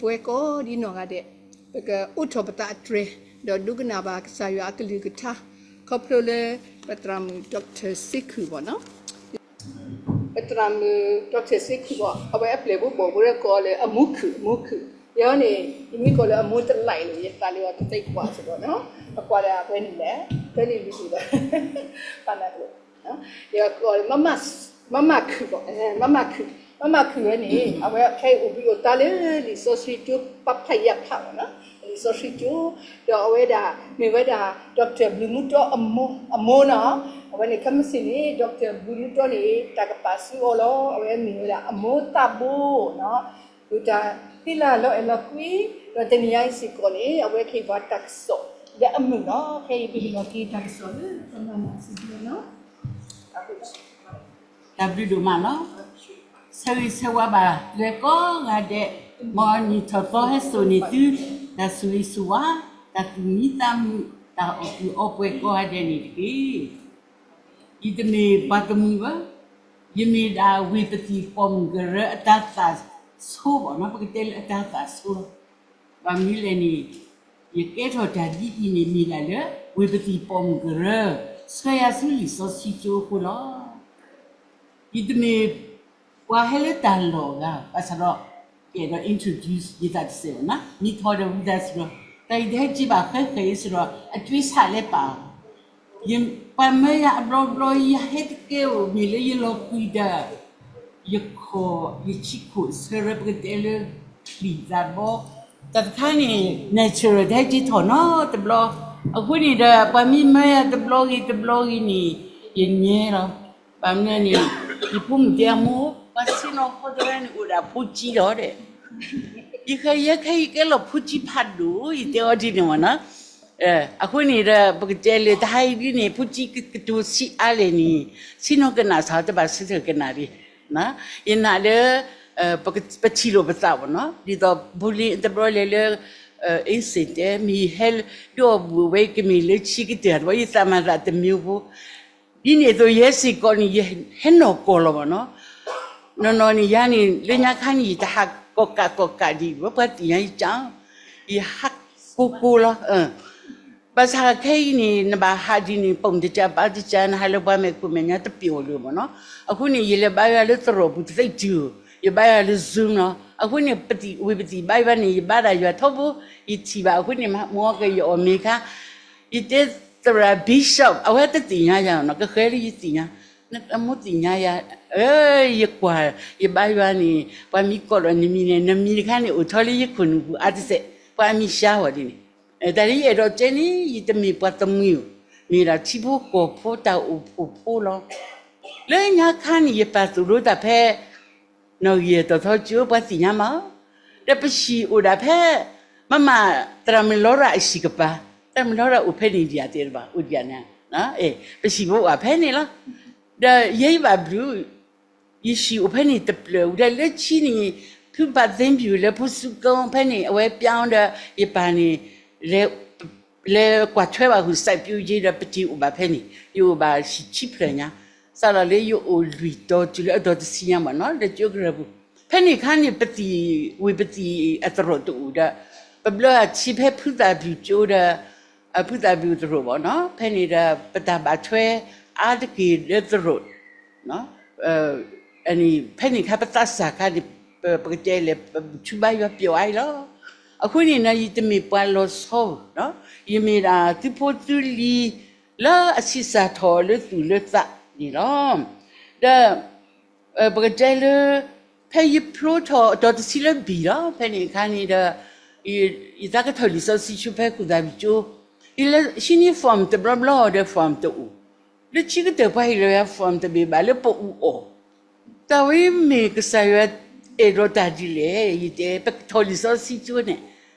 ပဝဲကိးဒ်နီၢ်ဂၤဒဲး ပကအိးထီၣ်ပသးအတြဲၤ ဒီးဒိကနၣ်ဘၣ်ကစၢ်ယွၤအကလုၢ်ကထါ ခီဖျိလၢ ပသရၣ်မုၣ် Doctor စ့ခုၣ်ဘၣ်နီၤ. ပသရၣ်မုၣ် Doctor စ့ခုၣ်ဘၣ် အဝဲအပျဲၢ်ဖိဘီၣ်ဖိဒီးကိးလၢအမိၢ်ခုၣ် အမိၢ်ခုၣ်, ယဲန့ၣ် ယမ့ၢ်ကိးလၢအမိၢ်တလံးန့ၣ် ယသးလၢအီၤတသ့ကွၢ်စ့ၢ်ကီးနီၤ. အကွၢ်ဒၣ်အဝဲန့ၣ်လဲၣ် ဖဲန့ၣ်လူၤဒီး ပနၢ် ယကိးလၢ မမခုၣ်ဘၣ်, မမခုၣ်, မမခုၣ်ဝဲန့ၣ် အဝဲခဲအံၤအိၣ်ဘှံးအိၣ်သါလၢလံာ်စီဆှံကၠိ ပဖးယၣ်ဖးဘၣ်နီၤ, လံာ်စီဆှံကၠိ, ဒီးအဝဲဒၣ် မ့ၢ်ဝဲဒၣ် Doctor ဘျုးမူတီအမိၢ်, အမိၢ်နီၤ, အဝဲန့ၣ်ခဲမုၢ်ဆ့ၣ်န့ၣ် Doctor ဘျုးမူတီန့ၣ် တၢ်ကပာ်ဆူအီၤလီၤ. အဝဲမ့ၢ်ဝဲဒၣ်အမိၢ်သးဘိနီၤ, ဒီးတၢ်ဃံလၤလီၤအဲၣ်လီၤကွံ, ဒီးတနံၤညါအံၤစ့ၢ်ကီးန့ၣ် အဝဲကဟ့ၣ်ပှၤတၢ်ကစီၣ်လၢအမုာ်လီၤ. ခဲအံၤပကလီၤက့ၤတၢ်ကစီၣ်လၢ ပမၤမၤစံးဘျုးနီၤ. တၢ်ဘျုးဒိၣ်မးလီၤ. ဆၢဂ့ၤဆၢဝါဘၣ်လၢကိးဂၤဒဲး, မ်နံၣ်ထီၣ်သီဟဲစိာ်န့ၢ်သု တၢ်ဆိၣ်ဂ့ၤဆိၣ်ဝါ, တၢ်သူၣ်မံသးမုာ်, တၢ်အီၣ်ကုၢ်အီပှဲၤကိးဂၤဒဲးန့ၣ်တက့ၢ်. ယတမ့ၢ်ပှၤတမှံၤဘၣ်, ယမ့ၢ်ဒၣ်ဝ့ၢ်ပသံၣ်ပိာ်မုၣ်ကရၢအတၤသၣ်ဆိဘၣ်နီၤ, ပကတဲလၢအတၤသၣ်ဆိလီၤ. ဘၣ်မနုၤလဲၣ်န့ၣ်, ယကဲထီၣ်တၢ်ဒ်အံၤန့ၣ် မ့ၢ်ဒၣ်လၢ ဝ့ၢ်ပသံၣ်ပိာ်မုၣ်ကရၢ ဆှၢယၤဆူလံာ်စီဆှံကၠိအဃိလီၤ. ယတမ့ၢ်ပှၤဟဲလၢတၢ်လီၢ်အဂၤ, ဘၣ်ဆၣ်ဒီး ယအဲၣ်ဒိး introduce ယသးတစဲးဘၣ်နီၤ, မ့ၢ်ထီၣ်ဒီးဝံသးစူၤဒီး, တၢ်အံၤတဟဲက့ၤဘၣ်ဃဲဃဲအံၤစ့ၢ်ဒီး အကၠ့ဆးလဲပာ် ပှၤမၢယၤအဘျီဘျီ ယဟဲတကဲဧိၤမ့ၢ်လၢယလီၤဃံၤဒီး ယခီၣ် ယဆံးခိၣ်ဆၢရၢ ပကတဲလၢ ချံၣ်သးဘီ, တၢ်တခါန့ၣ် natural တဟဲက့ၤထီၣ်နီတဘျီ, အဃိန့ၣ်ဒီး ပှၤမ့ၢ်မၢယၤတဘျီဂ့ၤတဘျီဂ့ၤန့ၣ် ယညဲလီၤ. ဘၣ်မနုၤန့ၣ် ယဖိမုၣ်တဲအမိၢ် ပှၤဆ့ၣ်နီၤဟီတဂၤန့ၣ်အိၣ်ဒၣ်ဖိကၠံလီၤဒီး ယဃဲယဲခဲအံၤကဲလီၤဖိကၠံဖးဒိၣ် ယတဲအီၤဒ်န့ၣ်မ့ၢ်နီၤ. အဃိန့ၣ်ဒီး ပကတဲလၢတဟါအံၤဒ်န့ၣ် ဖိကၠံကတိၤဆံးအါလဲၣ်န့ၣ် ဆ့ၣ်နီၤကနၣ်စ့ၢ် တဘၣ်ဆၢထၢၣ်ကနၣ်ရံၣ်, ယနာ်လၢ ပထံၣ်လိာ်ပသးဘၣ်နီၤ, ဒ်သိး bullying တဘျီလဲၤလၢ အ့စ့ၣ်တဲ မ့ၢ်ဟဲဒိးအီၣ်ဘူၣ်ဝဲ ကမ့ၢ်လၢဆံကတၢၢ်တဘျီ ယသးမၤသးတမံၤဖိ ဒ်န့ၣ်အသိး ယဲစ့ၢ်ကီးန့ၣ် ယဟဲနီၢ်ကီၢ်လီၤဘၣ်နီၤ. နီၢ်နီၢ်န့ၣ် ယၤန့ၣ် လၢညါခါန့ၣ် ယတဟးကိးကးကိးကးဒံးဘၣ် ပှၤသ့ၣ်ညါယကၠီ, ယဟးကိၢ်ကိၢ်လီၤ. ဘၣ်ဆၣ်ခဲအံၤန့ၣ် နဘၣ်ဟးဒ်န့ၣ် ပိာ်မုၣ်တကး ပၢ်တကး နဟးလၢပှၤမဲာ်ခိၣ်မဲာ်ညါတပျိာ်လၢၤဘၣ်နီၤ. အဃိန့ၣ် ယလဲၤဘါယွၤလၢသရိာ်ပူၤတသ့တုၤ, ယဘါယွၤလၢ Zoom လီၤ. အဃိန့ၣ် ပသံၣ်ဝ့ၢ်ပသံၣ်ဘါယွၤန့ၣ် ယဘါဒၣ်ယွၤထီဘိ, ယထံၣ်ဘၣ်အဃိန့ၣ် မ့ၢ်အီၤကယီၤအီၤမ့ၢ်ခါ ယတဲသရၣ် Bishop အဝဲတသ့ၣ်ညါယၤနီၤ, ကဃဲလၢယသ့ၣ်ညါ, အမိၢ်သ့ၣ်ညါယၤ, ယကွၢ် ယဘါယွၤန့ၣ် ပှၤမံၤကိးလီၤနမံၤန့ၣ် နမံၤတခါန့ၣ် အိၣ်ထီၣ်လၢယခိၣ်နူာ်ပူၤအါတစဲး, ပှၤမံၤရှါဝဲဒ်န့ၣ်. တၢ်လၢယအဲၣ်ဒိးတဲန့ၣ် ယတမ့ၢ်ပှၤတမှံၤဧိၤ, မ့ၢ်ဒၣ်ထံဖိကီၢ်ဖိတၢ်အိၣ်ဖှိၣ်ဖိလီၤ. လၢညါခါန့ၣ် ယပာ်သိၣ်လိတၢ်ဖဲ နီၣ်ဂံၢ်အတီၤထီကၠိ ပှၤသ့ၣ်ညါမး, ဒီးပဟံၣ်အိၣ်ဒၣ်ဖဲ မမ သရၣ်မုၣ်လီရၣ်အဟံၣ်ကပၤ, သရၣ်မုၣ်လီရၣ်အိၣ်ဖဲန့ၣ်ဒံးဧါတဲတဘၣ် အိၣ်ဒံးဧါန့ၣ်, ပဟံၣ်ဖိအိၣ်ဖဲန့ၣ်လီၤ. ဒီးယဲယဘၣ်ဘျုး ယဟံၣ်အိၣ်ဖဲန့ၣ်တပျၢၤဝံၤဒီးလၢခံန့ၣ် ဖုဘၣ်သ့ဘျုးလၢဖိစုကၠိဖဲန့ၣ် အဝဲပျါဒီးယပၢ်န့ၣ် လဲၤကွၢ်ထွဲဘၣ်ဃုာ် စိုက်ပျိုးရေး ဒီးပတ့ၢ်အိၣ်ဘၣ်ဖဲန့ၣ် ယအိၣ်ဘၣ်ဟံၣ်ဆံဖျၢၣ်ညါ, စးထီၣ်လၢယအိၣ်လွံၢ်တီၤတုၤလၢအတီၤတဆံညါမ့ၢ်နီၤ လၢကၠိကရၢၢ်ပူၤ, ဖဲန့ၣ်ခါန့ၣ် ပသံၣ်ဝ့ၢ်ပသံၣ်အသရိာ်တအိၣ်ဒီး ပဘျၢအထံဖဲဖုသၣ်ဘျုးကၠိဒီး ဖုသၣ်ဘျုးသရိာ်ဘၣ်နီၤ, ဖဲန့ၣ်ဒီး ပတၢ်ဘၣ်ထွဲအါတက့ၢ်လၢသရိာ် ဖဲန့ၣ်ခါပသးစၢ်ခါန့ၣ် ပကတဲလဲၣ် ပဆူဘါယွၤပျီအါအံၤလီၤ. အဃိန့ၣ်နီၤ ယတမ့ၢ်ပှၤလီၤဆီဘၣ်, ယမ့ၢ်ဒၣ်သုဖိသုလံၤ လၢအဆံးစၢ်ထီၣ်လၢသူၣ်လၢသးန့ၣ်လီၤ. ဒီး ပကတဲလၢ ဖဲယဖျိထီၣ်အတီၤတဆံလၢဘံၣ်လီၤ ဖဲန့ၣ်အခါန့ၣ်ဒီး ယသးကထီၣ်လံာ်စီဆှံဆူဖဲဖုသၣ်ဘျုးကၠိ, ယလဲၤဟံးန့ၢ် form တဘျီဘျီဒီး form တအိၣ်, လၢခံကတၢၢ်ပှၤဟ့ၣ်လီၤယၤ form တဘ့ၣ်ဘၣ်လၢပအူအီၣ်, တၢ်ဝဲမ့ၢ်ကစၢ်ယွၤအဲၣ်ဒိးတၢ်ဒ်လဲၣ်, ယတဲ ပကထီၣ်လံာ်စီဆှံကၠိန့ၣ်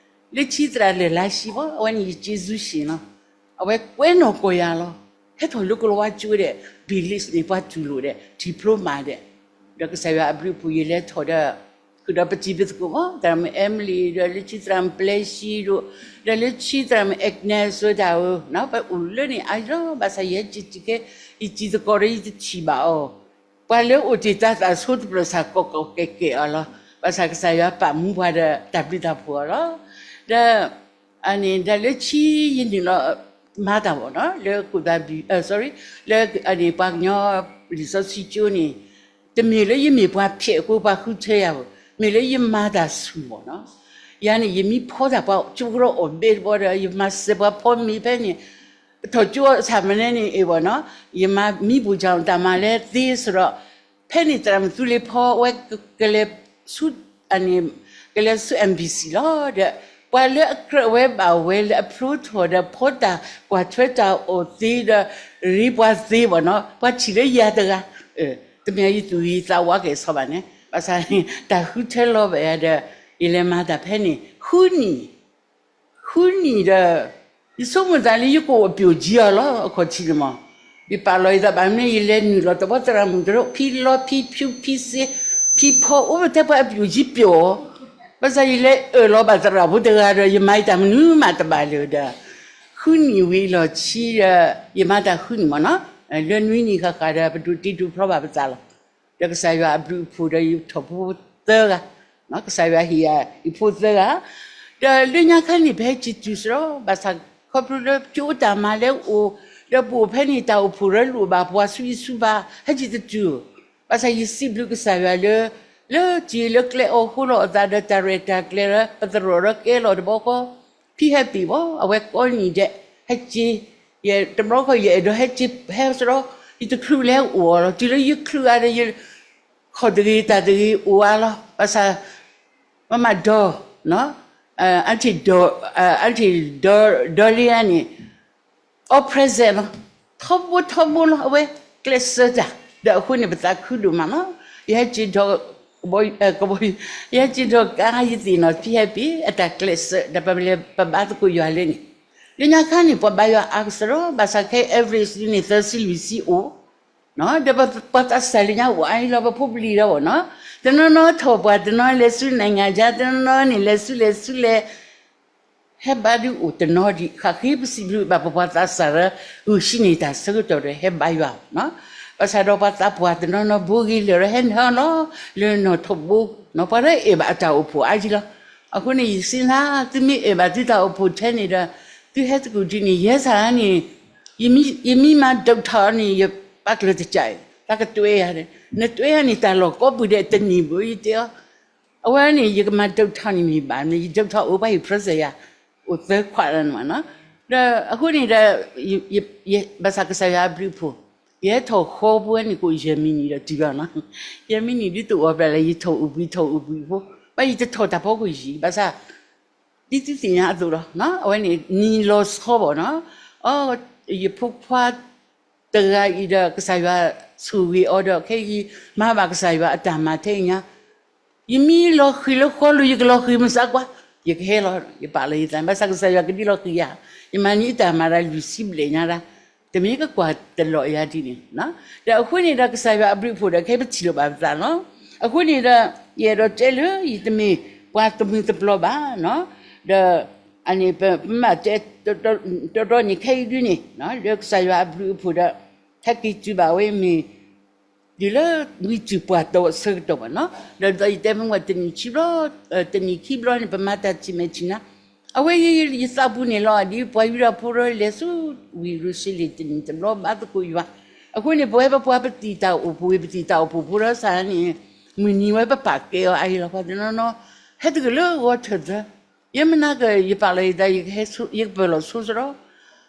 လၢခံသရၣ်လၢာ်လါဆံဘၣ် အဝဲန့ၣ်ယကျေးဇူးရှင်လီၤ. အဝဲကွဲနီၢ်ကီၢ်ယၤလီၤ. ဟဲထီၣ်လၢကလၤဝါကၠိဒီး ဘံၣ်လံၣ်န့ၣ် ပှၤတူၢ်လိာ်ဒီး ထံၣ်ဖျိမးဒီး, ဒီးကစၢ်ယွၤအဘျုးအဖှိၣ်ယလဲၤထီၣ်ဒီး ဃုာ်ဒီးပတံၤပသကိးမး သရၣ်မုၣ် Emily ဒီးလၢခံသရၣ်မုၣ်ပျဲၢ်ဆံဒီး ဒီးလၢခံသရၣ်မုၣ် Agnes ဝဲဒၣ်ဧၢ, ပအိၣ်လၢန့ၣ်အါလီၤ ဘၣ်ဆၣ်ယဟဲက့ၤတုၤခဲ ယတံၤသကိးဒီးယတထံၣ်ဘၣ်အီၤ, ပှၤလၢအိၣ်တ့ၢ်တၤသၣ်ဆိတဖျၢၣ်စ့ၢ်ကီးကီးကဲကဲအီၤလီၤ. ဘၣ်ဆၣ်ကစၢ်ယွၤပာ်မူပှၤဒီးတၢ်ဘျုးတၢ်ဖှိၣ်အီၤလီၤ. ဒီး အန့ၣ် ဒ်လၢခံယနုာ်လီၤ မၤတၢ်ဘၣ်နီၤ လၢကိၣ်သးဘံၣ် sorry လၢ အန့ၣ် ပှၤကညီလံာ်စီဆှံကၠိန့ၣ် တမ့ၢ်လၢယမ့ၢ်ပှၤဖျဲးအဃိ ပှၤဃုထၢယၤဘၣ်, မ့ၢ်လၢယမၤတၢ်ဆူၣ်ဘၣ်နီၤ. ယၤန့ၣ် ယမံဖီတၢ်ပှၤကၠိကရီအီၣ်ဘ့ၣ်တဘီဒီး ယမၤစၢၤပှၤဖီမ့ၤဖဲန့ၣ် ပထီၣ်ကၠိအီၣ်ဆၣ်မနဲန့ၣ် အ့ၣ်ဘၣ်နီၤ ယမၤမံပူၤစၢ်တၢ်မၤလဲသ့စရီ ဖဲန့ၣ်သရၣ်မုၣ်သူလ့ၤဖီဝဲ ကလဲၤဆူ အန့ၣ် ကလဲၤဆူ M B C လီၤဒီး ပှၤလၢအကြၢးဝဲဘၣ်ဝဲလၢအဖျိထီၣ်ဒီး ဖီတၢ်ကွၢ်ထွဲတၢ်အီၣ်သ့ဒီး ရ့ပှၤသ့ဘၣ်နီၤ ပှၤထံၣ်လၢယၤတဂၤ တမ့ၢ်ယသူၣ်ဂ့ၤသးဝါကဲၤဆီဘၣ်န့ၣ် ဘၣ်ဆၣ်န့ၣ် တၢ်ဃုထၢလီၤဘၣ်ယၤဒီး ယလဲၤမၤတၢ်ဖဲန့ၣ် ဃုနံၣ် ဃုနံၣ်ဒီး ယဆိကမိၣ်သးလၢယကအိၣ်အပျိၢ်ကံအီၤလီၤ အခီၣ်ထံးန့ၣ်မး, ယပာ်လီၤယသးဘၣ်မနုၤ ယလဲၤနုာ်လီၤတဘီသရၣ်မုၣ်တရၢ ဖံလီဖံဖၠူဖံစ့ ဖံဖီအိၣ်ပတဲပှၤအပျိၢ်ကံပျိၢ်အီၤ, ဘၣ်ဆၣ်ယလဲၤအၢၣ်လီၤဘၣ်သရၣ်ဖိတဂၤဒီး ယမၤယတၢ်မနုၤမးတဘၣ်လၢၤဒီး ဃုနံၣ်ဝံၤအလီၢ်ခံဒီး ယမၤတၢ်ဃုနံၣ်မးနီၤ, လၢနွံနံၣ်ဃၣ်ဃၣ်ဒီး ပဒိးတ့ဒိးဖျီဘၣ်ပသးလီၤ. ဒီးကစၢ်ယွၤအဘျုးအဖှိၣ်ဒီးယထီၣ်ဖိသၢဂၤ, ကစၢ်ယွၤဟ့ၣ်ယၤဟံၣ်ဖိသၢဂၤ, ဒီးလၢညါခါန့ၣ် ပဟဲက့ၤတုၤစရီ, ဘၣ်ဆၣ်ခီဖျိလၢကၠိတၢ်မၤလဲအိၣ်, ဒီးပအိၣ်ဖဲန့ၣ် တၢ်အိၣ်ဖှိၣ်ရၢလိၣ်ဘၣ်ပှၤဆူယဆူဘၣ် ဟဲက့ၤတတုၤ, ဘၣ်ဆၣ်ယစံးဘျုးကစၢ်ယွၤလၢ လၢက့ၤလၢကျဲအီၤဃိလီၤအသးဒီးတၢ်ရဲၣ်တၢ်ကျဲၤလၢ ပသရိာ်ရၢကဲလီၤတဘျီဃီ, ဖံဟဲပ့ၤဘၣ်, အဝဲကိးနံၤဒဲး ဟဲက့ၤ, ယတဘျီဃီယအဲၣ်ဒိးဟဲက့ၤဟဲစရီ, ယတချုးလဲၤအိၣ်အီၤလီၤ, တုၤလၢယချုးအါဒီးယ ခီၣ်တဂ့ၤတၢ်တဂ့ၤအိၣ်အါလီၤ, ဘၣ်ဆၣ် မမဒီး အထံၣ်ဒီး အထံၣ်ဒီးလံဧါန့ၣ် all present လီၤ, ထီဘိထီဘိလီၤ, အဝဲကျဲးစၢးတၢ်, ဒီးအဃိန့ၣ် ပသးခုဒိၣ်မးလီၤ, ယဟဲက့ၤဒီး ကဘီ, ယဟဲက့ၤဒီးကါ ယသ့ၣ်နီၣ် ဖံဟဲပ့ၤ အတၢ်ကျဲးစၢး ဒီးပလဲၤပဘါသကိးယွၤလၢန့ၣ်, လၢညါခါန့ၣ် ပှၤဘါယွၤအါကစရီ, ဘၣ်ဆၣ်ခဲအံၤ average န့ၣ် သၢဆံလွံၢ်ဆံအိၣ် ဒီးပှၤသးစၢ်လၢညါအိၣ်အါအံၤလီၤ, ပဖိပလံၤလီၤဘၣ်နီၤ, တနီၤနီၤထီၣ်ပှၢ် တနီၤလဲၤဆူနံၣ်ဂၤယါ, တနီၤနီၤန့ၣ်လဲၤဆူလဲၤဆူလဲၤ, ဟဲဘါဒုးအိၣ်တနီၤဒံး, ဃၣ်ဃ့ပစံးဘျုးဘၣ်ပပှၤသးစၢ်လၢ ဂုာ်ဆံးန့ၢ်တၢ်ဆၢကတီၢ်ဒီးဟဲဘါယွၤနီၤ, ဘၣ်ဆၣ်ဒီးပှၤသးပှၢ်တနီၤနီၤ ဘိဂ့ၤလၢာ်ဒီးဟဲနုာ်လီၤ လၢနီၣ်ထိးဘိ, ပှၤလၢအဲၣ်ဘၣ်အတၢ်အိၣ်ဖှိၣ်အါယံၤလီၤ, အဃိန့ၣ် ယစံးနၤ သုမ့ၢ်အဲၣ်ဘၣ်သုတၢ်အိၣ်ဖှိၣ်ထဲန့ၣ်ဒီး သုဟဲသကိးဒ်န့ၣ် ယဲစၢ်န့ၣ် ယမ့ၢ်မၤဒုးထီၣ်န့ၣ် ယပာ်ကျၢၤတကးအံၤ တၢ်ကတွဲယၤ, နတွဲယၤန့ၣ် တၢ်လီၢ်ကိးပူၤဒဲးတနံၤဘၣ် ယတဲအီၤ, အဝဲန့ၣ် ယကမၤဒုးထီၣ်န့ၣ်မ့ၢ်ဘၣ်န့ၣ် ယဒုးထီၣ်အိၣ်ဘၣ် ယ present ယၤ အိၣ်သၢခွးလီၤန့ၣ်မးနီၤ, ဒီးအဃိန့ၣ်ဒီး ဘၣ်ဆၣ်ကစၢ်ယွၤအဘျုးအဖှိၣ် ယဟဲထီၣ်ဃီဖိဝဲန့ၣ် ကအိၣ်ယဲၢ်မံးနံးဒီးတုၤလီၤနီၤ, ယဲၢ်မံးနံးဒ်သိးအီၤဘျီလၢ ယထီၣ်အိၣ်ဘှံးထီၣ်အိၣ်ဘှံးဖိ, ဘၣ်ယတထီၣ်တၢ်ဖီခိၣ်ယံာ် ဘၣ်ဆၣ် ဒ်သုသ့ၣ်ညါအသိးလီၤ, အဝဲန့ၣ် နံၤလီၤဆီဘၣ်နီၤ, အ ယဖိခွါတဂၤအံၤဒီး ကစၢ်ယွၤဆိၣ်ဂ့ၤအီၤဒီး ခဲအံၤ မၤဘၣ်ကစၢ်ယွၤအတၢ်မၤထဲအံၤညါ, ယမ့ၢ်လီၤဃံၤလၢဃီလိၤ ယကလီၤဃံၤမုၢ်ဆါကွၢ်, ယကဟဲလီၤ ယပာ်လီၤယသး ဘၣ်ဆၣ်ကစၢ်ယွၤကဒုးလီၤဃံၤယၤ, ယမၤန့ၢ်တၢ်မၤတၢ်လွံၢ်ဆံဘျဲၣ်ညါဒၣ်, တမ့ၢ်ကကွၢ်တလီၤယၤဒ်န့ၣ်, ဒီးအဃိန့ၣ်ဒီး ကစၢ်ယွၤအဘျုးအဖှိၣ်ဒီး ခဲအံၤပထံၣ်လိာ်ဘၣ်ပသးလီၤ, အဃိန့ၣ်ဒီး ယအဲၣ်ဒိးတဲလၢ ယတမ့ၢ်ပှၤသမုၢ်သပျီဘၣ်, ဒီး အန့ၣ် ပမ့ၢ်တဲ တီတီန့ၣ် ခဲအံၤဒ်န့ၣ် လၢကစၢ်ယွၤအဘျုးအဖှိၣ်ဒီး ဟဲက့ၤတုၤဘၣ်ဝဲမ့ၢ် တုၤလၢနွံတုၤပှၢ်တီအဆၢကတီၢ်ဘၣ်နီၤ, ဒီးယတဲမ့ၢ်ဝဲတနံၣ်ခံဘျီ, တနံၣ်ခံဘျီန့ၣ် ပမၤတၢ်ထံၣ်မဲာ်ထံၣ်နါ, အဝဲယသးပူၤန့ၣ်လီၤ, ဒ်ပှၤယူဒၤဖိဒီးလဲၤဆူဝ့ၢ်ယရူၤၡလ့ၣ်တနံၣ်တဘျီဘါသကိးယွၤ, အဃိန့ၣ် ပဝဲပပှၤပသံၣ်တၢ်အိၣ်ဖှိၣ်ဝံၤ ပသံၣ်တၢ်အိၣ်ဖှိၣ်ဖိဒီးစၢ်န့ၣ် မုၢ်နံၤဝဲပပာ်ကဲအီၤအါအံၤလီၤ, ပှၤတနီၤနီၤ ဟဲတကလုာ်ဂီၤထၢၣ်သၢ ယမနၤက ယပာ်လီၤယသး ယကပၢၢ်လီၤဆိစရီ,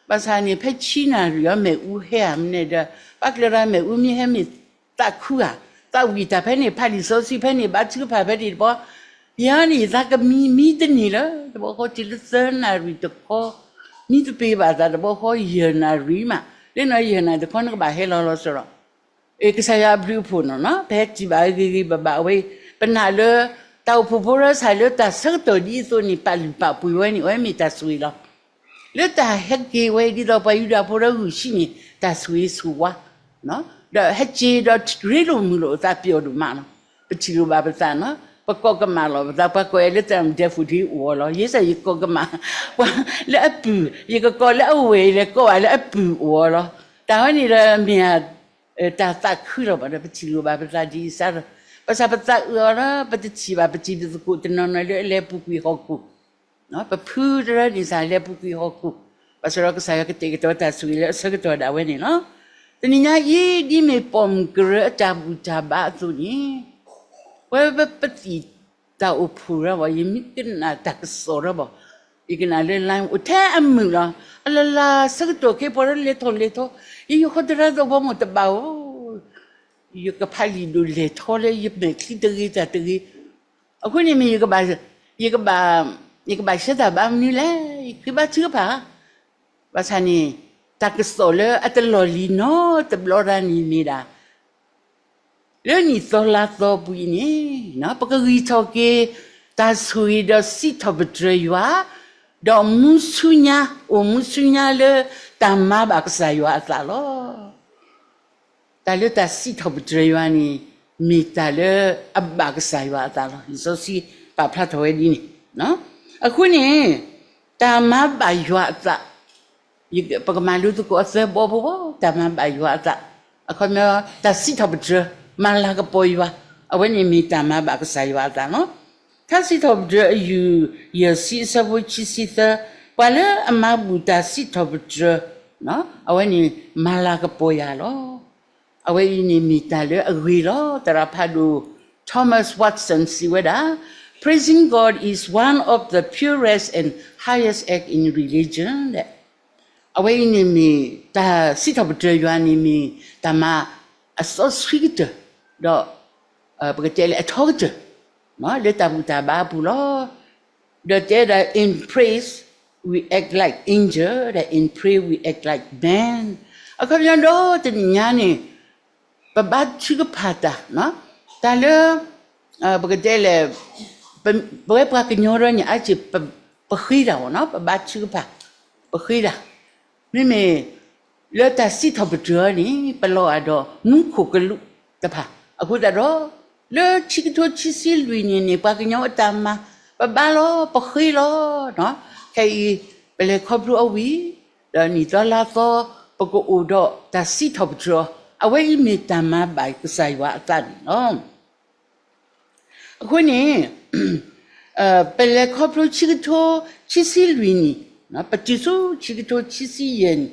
ဘၣ်ဆၣ်န့ၣ် ဖဲဆံနၣ်ရံၣ်အီၤ မ့ၣ်အူဟဲဧါမနုၤဒီး ပာ်ကျၢၤဒီးမ့ၣ်အူမ့ၢ်ဟဲမ့ၢ်သးခုဧါ, သးဝံၣ်တၢ်ဖဲန့ၣ် ဖးလံာ်စီဆှံဖဲန့ၣ် ဘါထုကဖၣ်ဖဲန့ၣ်တဘျီ, ယၤန့ၣ် ယသးကမံမံတန့ၢ်လၢၤ, တဘျီဃီတုၤလၢသၢနၣ်ရံၣ်တခီ မံတပ့ၤဘၣ်သး တဘျီဃီယဲၢ်နၣ်ရံၣ်မး, လၢနီၤယဲၢ်နၣ်ရံၣ်တခီ နကဘၣ်ဟဲလီၤလီၤစရီ ကစၢ်ယွၤအဘျုးအဖှိၣ်နီၤနီၤ ပဟဲစံးဘၣ်ဂ့ၤဂ့ၤဘၣ်ဘၣ်ဝဲ, ပနာ်လၢ တၢ်အိၣ်ဖှိၣ်ဖိရၢစၢ်လၢတၢ်ဆၢကတီၢ်ဒ်အသိးန့ၣ် ပာ်လုၢ်ပာ်ပှ့ၤဝဲန့ၣ် အဝဲမ့ၢ်တၢ်ဆိၣ်ဂ့ၤလီၤ. လၢတၢ်ဟဲက့ၤဝဲဒ်သိးပှၤယူဒၤဖိဒီးဂုာ်ဆံးန့ၣ် တၢ်ဆိၣ်ဂ့ၤဆိၣ်ဝါ, ဒီးဟဲက့ၤဒီးရ့လိာ်မုာ်လိာ်အသးပျီၢ်ဒိၣ်မးလီၤ. ပထံၣ်လိာ်ဘၣ်ပသးနီၤ ပကိးကမၣ်လီၤပသး ပှၤကိးဝဲလၢတၢ်ဒဲးဖူၣ်ဒ်အံၤအီၤလီၤ. ယဲစ့ၢ်ယကိးကမၣ် ပှၤလၢအပုၢ် ယကကိးလၢအဝဲၢ် ယလဲၤကိးဘၣ်လၢအပုၢ်အီၤလီၤ. တၢ်ဝဲန့ၣ်ဒီးမ့ၢ် တၢ်သးခုလီၤဘၣ်ဒီး ပထံၣ်လိာ်ဘၣ်ပသးဒ်အံၤစါဒီး ဘၣ်ဆၣ်ပသးအုးအီၤလၢ ပတထံၣ်ဘၣ်ပတံၤပသကိးတနီၤနီၤလၢအလဲၤပူၤကွံာ်ဟီၣ်ခိၣ်, ပဖုတရၢန့ၣ်သးလဲၤပူၤကွံာ်ဟီၣ်ခိၣ်, ဘၣ်ဆၣ်ဒီးကစၢ်ယွၤကတဲာ်ကတီၤတၢ်ဆိၣ်ဂ့ၤလၢအဆၢကတီၢ်ဒၣ်ဝဲန့ၣ်လီၤ. တနံၤညါအံၤ ဒ်မ့ၢ်ပိာ်မုၣ်ကရၢအတၢ်ဘူၣ်တၢ်ဘါအသိးန့ၣ်, ဝဲပသံၣ်တၢ်အိၣ်ဖှိၣ်ရၢဘၣ်, ယမ့ၢ်ကနၣ်တၢ်ကစီၣ်ရၢဘၣ်, ယကနၣ်လၢ line အိၣ်ထဲအမုာ်လီၤ. အလီၢ်လၢ်ဆၢကတီၢ်ခဲအံၤ ပှၤလၢလဲၤထီၣ်လဲၤထီ, ယဟီၣ်ခိၣ်သရၣ်သီဘီမိၢ်တဘၣ်ဧိၤ, ယကဖးလံာ်ဒိၣ်လဲၤထီလၢယမဲာ်ချံတဂ့ၤတၢ်တဂ့ၤ, အဃိန့ၣ်မ့ၢ် ယကဘၣ် ယကဘၣ်ဆှၢတၢ်ဘါမနုၤလဲၣ်, ယဃ့ဘါထုကဖၣ်, ဘၣ်ဆၣ်န့ၣ် တၢ်ကစီၣ်လၢအတလီၢ်လံၤနီတဘျီတၢ်န့ၣ်မ့ၢ်ဒၣ် လၢနံၣ်သီလါသီပူၤအံၤန့ၣ်, ပကဂံၢ်ထီၣ်က့ၤ တၢ်ဆိၣ်ဂ့ၤဒီးစံးထီၣ်ပတြၢၤယွၤ, ဒီးမူဆူညါ, အိၣ်မူဆူညါလၢတၢ်မၤဘၣ်ကစၢ်ယွၤအသးလီၤ. တၢ်လၢတၢ်စံးထီၣ်ပတြၢၤယွၤန့ၣ် မ့ၢ်တၢ်လၢအဘၣ်ကစၢ်ယွၤအသးလီၤ. လံာ်စီဆှံပာ်ဖျါထီၣ်ဝဲဒ်န့ၣ်, အဃိန့ၣ် တၢ်မၤဘၣ်ယွၤအသး ပကမၤလိသကိးအသၢဘီဖိဘီ, တၢ်မၤဘၣ်ယွၤအသး, အခီပညီ တၢ်စံးထီၣ်ပတြၢၤ, မၤလၤကပီၤယွၤ, အဝဲန့ၣ်မ့ၢ်တၢ်မၤဘၣ်ကစၢ်ယွၤအသးလီၤ. ထါစံးထီၣ်ပတြၢၤအယုၢ် ယဲၢ်ဆံအဆၢဖိခံဆံသၢ, ပှၤလၢအမၤဘူၣ်တၢ်စံးထီၣ်ပတြၢၤ, အဝဲန့ၣ်မၤလၤကပီၤယၤလီၤ. အဝဲအံၤန့ၣ်မ့ၢ်တၢ်လၢအဂ့ၤလီၤ. သရၣ်ဖးဒိၣ် Thomas Watson စံးဝဲဒၣ်, Praising God is one of the purest and highest act in religion အဝဲအံၤန့ၣ်မ့ၢ် တၢ်စံးထီၣ်ပတြၢၤယွၤန့ၣ်မ့ၢ် တၢ်မၤအစီဆှံကတၢၢ်, ဒီး ပကတဲလၢအထီကတၢၢ် လၢတၢ်ဘူၣ်တၢ်ဘါအပူၤလီၤ. ဒီးတဲဒၣ် in praise we act like angel, ဒီး in pray we act like man. အခီပညီဒီးတနံၤညါန့ၣ် ပဘါထုကဖၣ်တၢ်, တၢ်လၢ ပကတဲလဲၣ်, ပဝဲပှၤကညီဒီးန့ၣ် အါတက့ၢ် ပဃ့တၢ်, ပဘါထုကဖၣ်, ပဃ့တၢ်, မ့မ့ၢ် လၢတၢ်စံးထီၣ်ပတြၢၤန့ၣ် ပလီၤဂာ်ဒီးမူခိၣ်ကလူးတဖၣ်, အဃိသတးဒီး လၢခံကထိခံဆံလွံၢ်နံၣ်န့ၣ် ပှၤကညီအတၢ်မၤ ပဘါလီၤ ပဃ့လီၤ, ခဲအံၤ ပလဲၤခီဖျိအီၤဝံၤ ဒီးနံၣ်သီလါသီ ပကအိၣ်ဒီးတၢ်စံးထီၣ်ပတြၢၤ, အဝဲအံၤမ့ၢ်တၢ်မၤဘၣ်ကစၢ်ယွၤအသးန့ၣ်လီၤ. အဃိန့ၣ် ပလဲၤခီဖျိခံကထိခံဆံလွံၢ်နံၣ်, ပတုၤဆူခံကထိခံဆံယဲၢ်နံၣ်,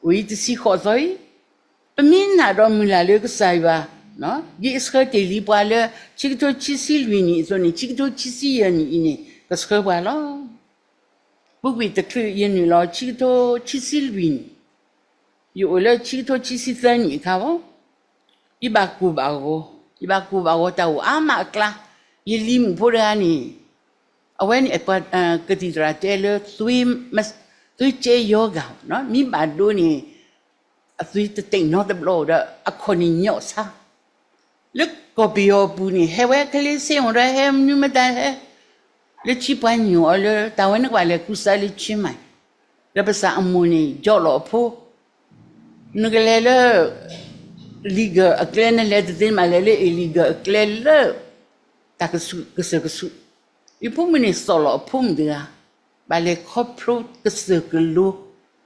အိၣ်အံၤတဆံဃိးသီအံၤ, ပမ့ၢ်နာ်ဒီးမုၢ်လၢ်လၢကစၢ်ယွၤ ဒ်အဆှၢတ့ၢ်လံပှၤလၢ ခံကထိခံဆံလွံၢ်နံၣ်အသိးန့ၣ် ခံကထိခံဆံယဲၢ်နံၣ်အံၤန့ၣ် ကဆှၢပှၤလီၤ. ပူၤကွံာ်တချုးယနုာ်လီၤ ခံကထိခံဆံလွံၢ်နံၣ်, ယအိၣ်လၢခံကထိခံဆံသၢနံၣ်အခါအံၤ, ယဘၣ်ကိၢ်ဘၣ်ဂီၤ, ယဘၣ်ကိၢ်ဘၣ်ဂီၤ တၢ်အိၣ်အါမးအကျါ, ယလံၤမုၣ်ဖိတဂၤန့ၣ်, အဝဲန့ၣ် ကသံၣ်သရၣ်တဲလၢ သွေးကဲယောဂါ, မ့ၢ်ဘၣ်ဒိန့ၣ် အသွေးတတိတ်နီတဘျီဒီး အခီၣ်န့ၣ်ညီၣ်ဆါ, လၢကီၢ်ပယီၤအပူၤန့ၣ် ဟဲဝဲကလ့စ့အိၣ်ဒီး ဟဲမနုၤမတၤဟဲ, လၢထံပှၤညိၣ်အီၤလၢ တၢ်ဝဲန့ၣ်ကဘၣ်လဲၤကူစါလၢထံမး, ဒီးပစံးအမိၢ်န့ၣ် ယီၢ်လီၤအဖိ, နကလဲၤလၢ legal အကျဲ နလဲၤတသ့ နဘၣ်လဲၤလၢ illegal အကျဲလၢ တၢ်ကစၢၢ်ကဆူး, ယဖိမုၣ်န့ၣ် စီၣ်လီၤအဖိမုၣ်တဂၤ, ဘၣ်လဲၤခီဖျိကစၢၢ်ကလိ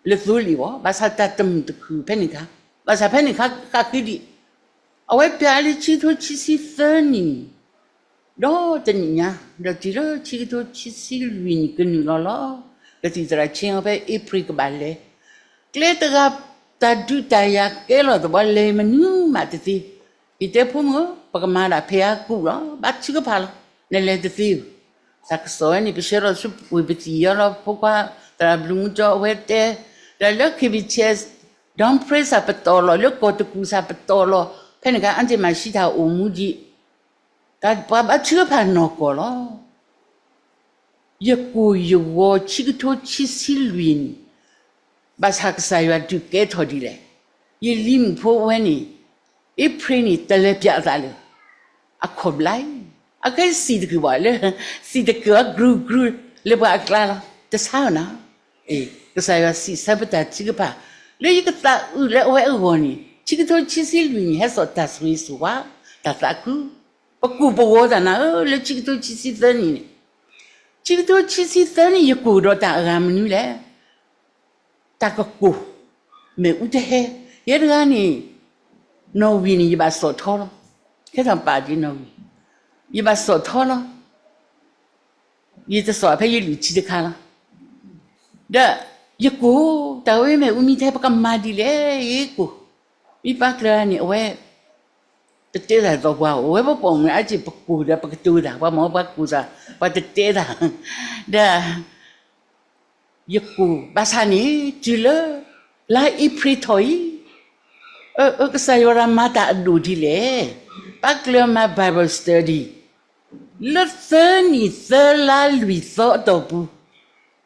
လၢသိလ့ၣ်အဂီၢ်, ဘၣ်ဆၣ်တၢ်တမုာ်တခုၣ်ဖဲန့ၣ်အခါ, ဘၣ်ဆၣ်ဖဲန့ၣ်အခါဃ့ဒံး, အဝဲပၠးလၢခံကထိခံဆံသၢနံၣ် ဒီးတနံၣ်ညါ, ဒီးတုၤလၢခံကထိခံဆံလွံၢ်နံၣ်ကနုာ်လီၤလီၤ, ကသံၣ်သရၣ်ဆ့အီၤဖဲအ့ဖြ့ၣ်ကဘၣ်လဲၤ, ကျဲတဂၤ တၢ်ဒုးတၢ်ယၤကဲလီၤသဘီလဲၤမနုၤမးတသ့, ယတဲဖိမုၣ်ဧၢ, ပကမၤဒၣ်ဖဲအကူၣ်လီၤ, ဘါထုကဖၣ်လီၤ, နလဲၤတသ့ဧၢ, တၢ်ကစီၣ်ဝဲန့ၣ် ပဆှၢလီၤဆူဝ့ၢ်ပသံၣ်ယီၤလီၤ ဖိခွါသရၣ်ဘျုးမူကၠီအဝဲတဲ, ဒီးလၢ KBTS Dawn Praise စ့ၢ်ပတီၢ်လီၤ, လၢကီၢ်တကူၣ်စ့ၢ်ပတီၢ်လီၤ, ဖဲန့ၣ်အခါ အါတ့ၢ်မၤဆံးတၢ်အိၣ်မူဒံး, တၢ်ပှၤဘါထုကဖၣ်နီၢ်ကီၢ်လီၤ. ယကိၢ်ယဂီၤခံကထိခံဆံလွံၢ်နံၣ်, ဘၣ်ဆၣ်ကစၢ်ယွၤဒုးကဲထီၣ်ဒ်လဲၣ်. ယလံၤမုၣ်ဖိဝဲန့ၣ်, အ့ဖြ့ၣ်န့ၣ် တလဲၤပၠးအသးလၢၤ, အခီၣ်ဘျါအံၤ, အခဲအံၤစံၣ်တကုာ်ဘၣ်လၢ, စံၣ်တကုာ်အီၤ ကြူကြူ လၢပှၤအကျါလီၤ, တဆါနၤ. ကစၢ်ယွၤစံးဆၢပတၢ်ထုကဖၣ်, လၢယကသးအုးလၢအဝဲအဂီၢ်န့ၣ် ခံကထိခံဆံလွံၢ်နံၣ် ဟဲစိာ်တၢ်ဆိၣ်ဂ့ၤဆိၣ်ဝါ, တၢ်သးခု, ပကူၣ်ပဂီၤတၢ်နၤဧၢ, လၢခံကထိခံဆံသၢနံၣ်န့ၣ်, ခံကထိခံဆံသၢနံၣ် ယကူၣ်ဒီးတၢ်အဂၤမနုၤလဲၣ်. တၢ်ကကိၢ်, မ့ၣ်အူတဟဲ, ယဲတဂၤန့ၣ်, နီၣ်ဝံၤန့ၣ် ယဘၣ်စိာ်ထီလီၤ. ဟဲထီၣ်ပာ်ဒ်နီၣ်ဂံၢ်, ယဘၣ်စိာ်ထီလီၤ. ယတစိာ်ဖဲယလံာ်ထံတခါလီၤ. ဒီးယကိၢ်, တၢ်ဝဲမ့ၢ်အူမံထဲ ပကမၤဒ်လဲၣ် ယကိၢ်. မ့ၢ်ပၢ်ကျၢၤန့ၣ် အဝဲ တတဲတၢ်သီပှၤ, အဝဲပပိာ်မုၣ်အါက့ၢ် ပကိၢ်ဒီးပကတိၤတၢ်, ပှၤမ့ၢ်ပှၤကိၢ်သး, ပှၤတတဲတၢ်. ဒီး ယကိၢ်, ဘၣ်ဆၣ်န့ၣ် တုၤလၢ လါအ့ဖြ့ၣ်ထီၣ်အံၤ, အၢ ကစၢ်ယွၤရၤမၤတၢ်အဒိၣ်ဒ်လဲၣ်. ပၢ်ကျၢၤမၤ Bible study လၢသၢနံၣ်သၢလါလွံၢ်သီအတီၢ်ပူၤ,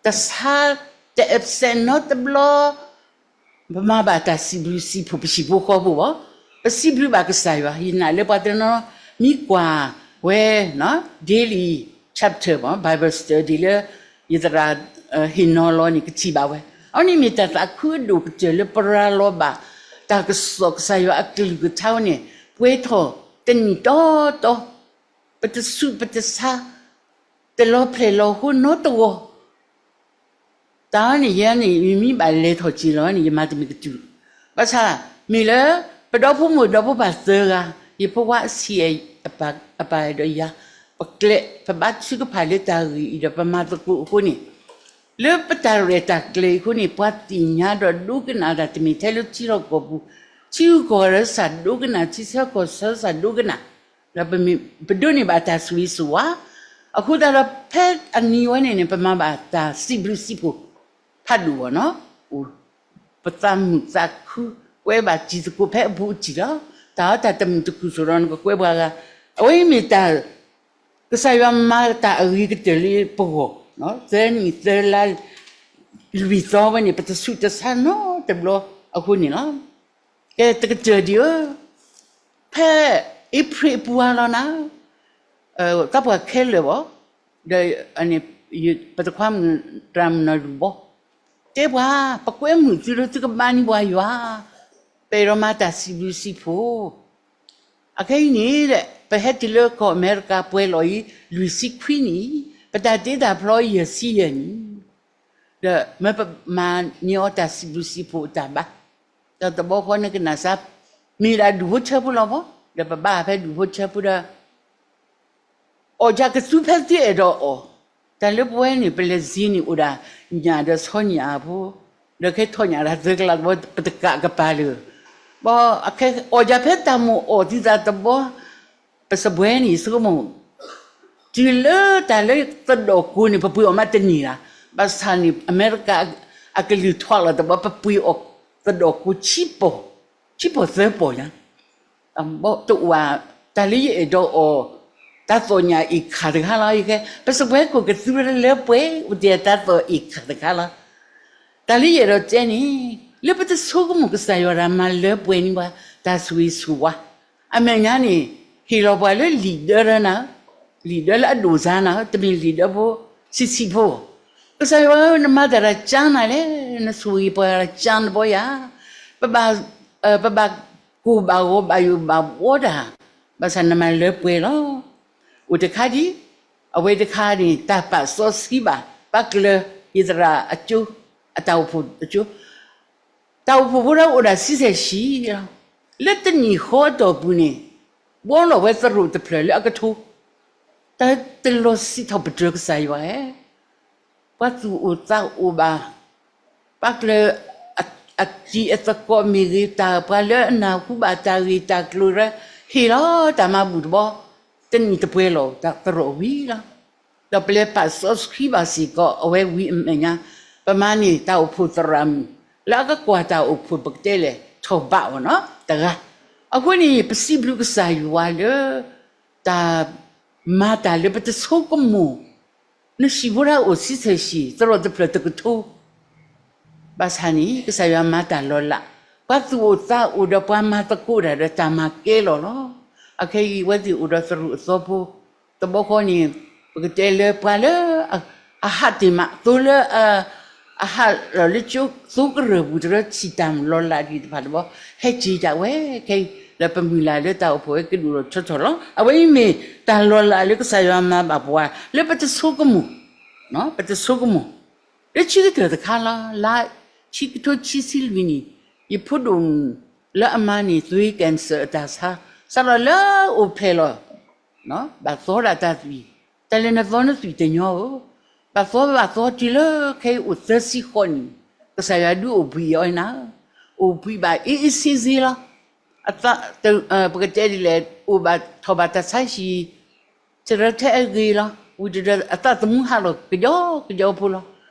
တဆါ တအစဲးနီတဘျီ ပမၤဘၣ်တၢ်စံးဘျုးစံးဖှိၣ် ပဟံၣ်ဖိဃီဖိဘၣ်, ပစံးဘျုးဘၣ်ကစၢ်ယွၤ, ယနာ်လၢပှၤတနီၤမံကွၢ်ဝဲ daily chapter ဘၣ် Bible study လၢ ယသရၣ်ဟ့ၣ်နီၤလီၤန့ၣ် ကထံၣ်ဘၣ်ဝဲ. အဝဲန့ၣ်မ့ၢ်တၢ်သးခုအဒိၣ်ကတၢၢ်လၢပရၤလီၤဘၣ် တၢ်ကစီၣ်ကစၢ်ယွၤအကလုၢ်ကထါဝဲန့ၣ် ပှဲၤထီၣ်တနံၣ်တီတီ, ပတဆူးပတဆါ, တလီၤဖျဲၣ်လီၤဟိနီတဂီၢ် တၢ်န့ၣ် ယဲန့ၣ် ယမ့ၢ်ဘၣ်လဲၤထီၣ်က့ၤလီၤန့ၣ် ယမၤတမ့ၢ်ကတုၤ. ဘၣ်ဆၣ် မ့ၢ်လၢ ပဒီဖိမိၢ်ဒီဖိပၢ်သၢဂၤ, ယဖိခွါအဆံးအပၢ်ဒီးယၤ, ပကျဲး ပဘါထုကဖၣ်လၢတၢ်ဂ့ၢ်အံၤဒီးပမၤသကိးအဃိန့ၣ်, လၢပတၢ်ရဲၣ်တၢ်ကျဲၤအံၤအဃိန့ၣ် ပှၤသ့ၣ်ညါဒီးဒိကနၣ်တၢ်တမ့ၢ်ထဲလၢထံလီၢ်ကီၢ်ပူၤ, ထံဂုၤကီၢ်ဂၤစၢ်ဒိကနၣ်, ထံဆၢကီၢ်ဆၢစၢ်ဒိကနၣ်, ဒီးပဒိးန့ၢ်ဘၣ်တၢ်ဆိၣ်ဂ့ၤဆိၣ်ဝါ, အဃိသတးဒီး ဖဲအနံၤဝဲန့ၣ်န့ၣ် ပမၤဘၣ်တၢ်စံးဘျုးစံးဖှိၣ် ဖးဒိၣ်ဘၣ်နီၤ, ပသးမုာ်သးခု ကွဲဘၣ်တံၤသကိးဖဲအပူၤအထံၣ်လီၤ. တၢ်အီၣ်တၢ်တမုာ်တခုၣ်ဆိၣ်ဒီးနကကွဲပှၤဂၤ, အဝဲအံၤမ့ၢ်တၢ် ကစၢ်ယွၤမၤတၢ်အဂ့ၤကတၢၢ်လၢပဂီၢ်, သၢနံၣ်သၢလါ လွံၢ်သီဝဲန့ၣ် ပတဆူးတဆါနီတဘျီအဃိန့ၣ်လီၤ. ကဲတကတၢၢ်ဒံးဧၢ, ဖဲ အ့ဖြ့ၣ်အပူၤအါလီၤနၤ, သးပှၢ်ခဲလၢာ်ဘၣ်, ဒီး ပတခွါမုၣ်တၢ်မုၢ်နီၢ်လူၢ်ဘီ တဲပှၤ, ပကွဲမုာ်သုလၢသုကဘါန့ၢ်ပှၤယွၤ, ပအဲၣ်ဒိးမၤတၢ်စံးဘျုးစံးဖှိၣ်, အခဲအံၤန့ၣ် ပဟဲတုၤလၢကီၢ်အမဲရကၤပှဲၤလီၤအံၤ လွံၢ်ဆံခွံနံၣ်, ပတၢ်တ့တၢ်ဖျီယဲၢ်ဆံယဲၢ်နံၣ်, ဒီးမၢပမၤန့ၢ်အီၤတၢ်စံးဘျုးစံးဖှိၣ်အတၢ်ဘါ, ဒီးတဘျီဃီန့ၣ်ကနၣ်စါ မ့ၢ်ဒၣ်ဒူၣ်ဖိထၢဖိလီၤဘၣ်, ဒီးပဘါဖဲဒူၣ်ဖိထၢဖိဒီး အီၣ်ယၤကသူဖဲသုအဲၣ်ဒိးအီၣ်, တၢ်လၢပဝဲန့ၣ် ပလဲၤစ့န့ၣ်အိၣ်ဒၣ် ညၣ်ဒီးဆီညၣ်အဖိ, ဒီးခဲထီၣ်ညၣ်တၢ်သၢကလးတဘျီ ပတကးကပၤလၢာ်, ဘၣ်အီၣ်ယၤဖဲတၢ်မိၣ်အီၣ်သုသးတဘျီ, ပစပွဲန့ၣ် ဆိကမိၣ် တုၤလၢတၢ်လၢသဒိၣ်ကိန့ၣ် ပပှ့ၤအီၣ်မးတန့ၢ်လၢၤ, ဘၣ်ဆၣ်န့ၣ် အမဲရကၤအကလုၢ်ထီၣ်လီၤတဘျီ ပပှ့ၤအီၣ်သဒိၣ်ကိဆံပီၢ်, ဆံပီၢ်သၢပီၢ်ညါ တၢ်ဘီတအိၣ်ဧါ, တၢ်လၢယအဲၣ်ဒိးအီၣ် တၢ်သီၣ်ညၣ်အ့ၣ်ခၣ်တခါလီၤ, ယကဲ ပစပွဲခိၣ်ကသူလၢပှဲၤ အိၣ်တ့ၢ်တၢ်သီၣ်အ့ၣ်ခၣ်တခါလီၤ. တၢ်လၢယအဲၣ်ဒိးတဲန့ၣ် လၢပတဆိကမိၣ်ကစၢ်ယွၤတၢ်မၤလၢပှဲၤန့ၢ်ပှၤ တၢ်ဆိၣ်ဂ့ၤဆိၣ်ဝါ, အမဲာ်ညါန့ၣ် ဟ့ၣ်လီၤပှၤလၢလံာ်ဒၢလၢနၤ, လံာ်ဒၢလၢအဒိၣ်စါနၤ, တမ့ၢ်လံာ်ဒၢဖိဆံးဆံးဖိ, ကစၢ်ယွၤဧၢ နမၤတၢ်တၢ်ကၢနၤလဲၣ်, နဆိၣ်ဂ့ၤပှၤတၢ်ကၢနဘီယၤ, ပဘၣ် ပဘၣ်ကိၢ်ဘၣ်ဂီၤဘၣ်ယိၣ်ဘၣ်ဘှီတၢ်, ဘၣ်ဆၣ်နမၤလၢပှဲၤလီၤ. အိၣ်တခါဒံး, အဝဲတခါန့ၣ် တၢ်ပာ်စီဆှံဘၣ် ပၢ်ကျၢၤယသရၣ်အကၠိ, အတၢ်အိၣ်ဖှိၣ်အကၠိ, တၢ်အိၣ်ဖှိၣ်ဖိဒီးအိၣ်ဒၣ်ဆံဆဲၣ်ဆံးလီၤ. လၢတနံၣ်ဃီအတီၢ်ပူၤန့ၣ် ဘှီလီၤဝဲသရိာ်တဖျၢၣ်လၢအကထိ တၢ်တလီၤစံးထီၣ်ပတြၢၤကစၢ်ယွၤဧၢ, ပှၤသူၣ်အိၣ်သးအိၣ်ဘၣ်, ပၢ်ကျၢၤ အတံၤအသကိးမ့ၢ်ဂ့ၤ, တၢ်ပှၤလၢအနၢ်ဟူဘၣ်တၢ်ဂ့ၢ်တၢ်ကျိၤလၢ ဟ့ၣ်လီၤတၢ်မၤဘူၣ်တဘျီ, တနံၣ်တပှဲၤလီၤ တၢ်သရိာ်ဝံၤလီၤ. ဒီးပလဲၤပာ်စီဆှံဘၣ်စ့ၢ်ကီး အဝဲဝံၤအမဲာ်ညါ, ပမၤန့ၢ်တၢ်အိၣ်ဖှိၣ်သရၣ်မုၣ် လၢအကကွၢ်တၢ်အိၣ်ဖှိၣ် ပကတဲလဲၣ် ထီၣ်ဘးအီၤနီၤ တဂၤ. အဃိန့ၣ် ပစံးဘျုးကစၢ်ယွၤလၢ တၢ်မၤတၢ်လၢပတဆိကမိၣ် နဟံၣ်ဖိတၢ်အိၣ်ဆံဆဲၣ်ဆံး သရိာ်တဖျၢၣ်တကထိ ဘၣ်ဆၣ်န့ၣ် ကစၢ်ယွၤမၤတၢ်လီၤလး, ပှၤသူၣ်အိၣ်သးအိၣ်ဒီးပှၤမၤသကိးတၢ်ဒီးတၢ်မၤကဲလီၤလီၤ. အခဲအံၤ အဝဲသ့ၣ်အိၣ်ဒီးသရိာ်အသီဖိ, တဘျီဃီန့ၣ် ပကတဲလၢပှၤလၢ အဟးတ့ၢ်မး သိလၢ အဟးလီၤလၢကၠိ သိကရၢၢ်ပူၤ တရၢထံၣ်တၢ်လီၤလးဒံးတဖၣ်တဘျီ ဟဲက့ၤတၢ်ဝဲခဲအံၤ ဒီးပမုၢ်လၢ်လၢတၢ်အိၣ်ဖှိၣ်ဝဲကဒိၣ်ထီၣ်ထီထီၣ်လီၤ. အဝဲအံၤမ့ၢ်တၢ်လီၤလးလၢကစၢ်ယွၤမၤဘၣ်ပှၤ လၢပတဆိကမိၣ် ပတဆိကမိၣ် လၢခံကတၢၢ်တခါလီၤ. လါခံကထိခံဆံလွံၢ်နံၣ် ယဖိဒိၣ်မုၣ်လၢအမၤန့ၢ်သွေး cancer အတၢ်ဆါ စးထီၣ်လၢအိၣ်ဖျဲၣ်လီၤ, ဘၣ်သီဒၣ်တၢ်သွံၣ်, တၢ်လၢနသီနသွံၣ်တညီဧိၤ, ဘၣ်သီဘၣ်သီတုၤလၢခဲအံၤအိၣ်သၢဆံဃိးနံၣ်, ကစၢ်ယွၤဒုးအိၣ်ဘှံးအီၤနၤ, အိၣ်ဘှံးဘၣ်အ့ၣ်အ့ၣ်စ့စ့လီၤ. အသး, ပကတဲဒ်လဲၣ်, အိၣ်ဘၣ်ထီၣ်ဘၣ်တၢ်ဆါဟံၣ် တရၢထဲအဂ့ၤလီၤ. ဝံၤတရၢအသးသမူဟးလီၤကယီကယီဖိလီၤ.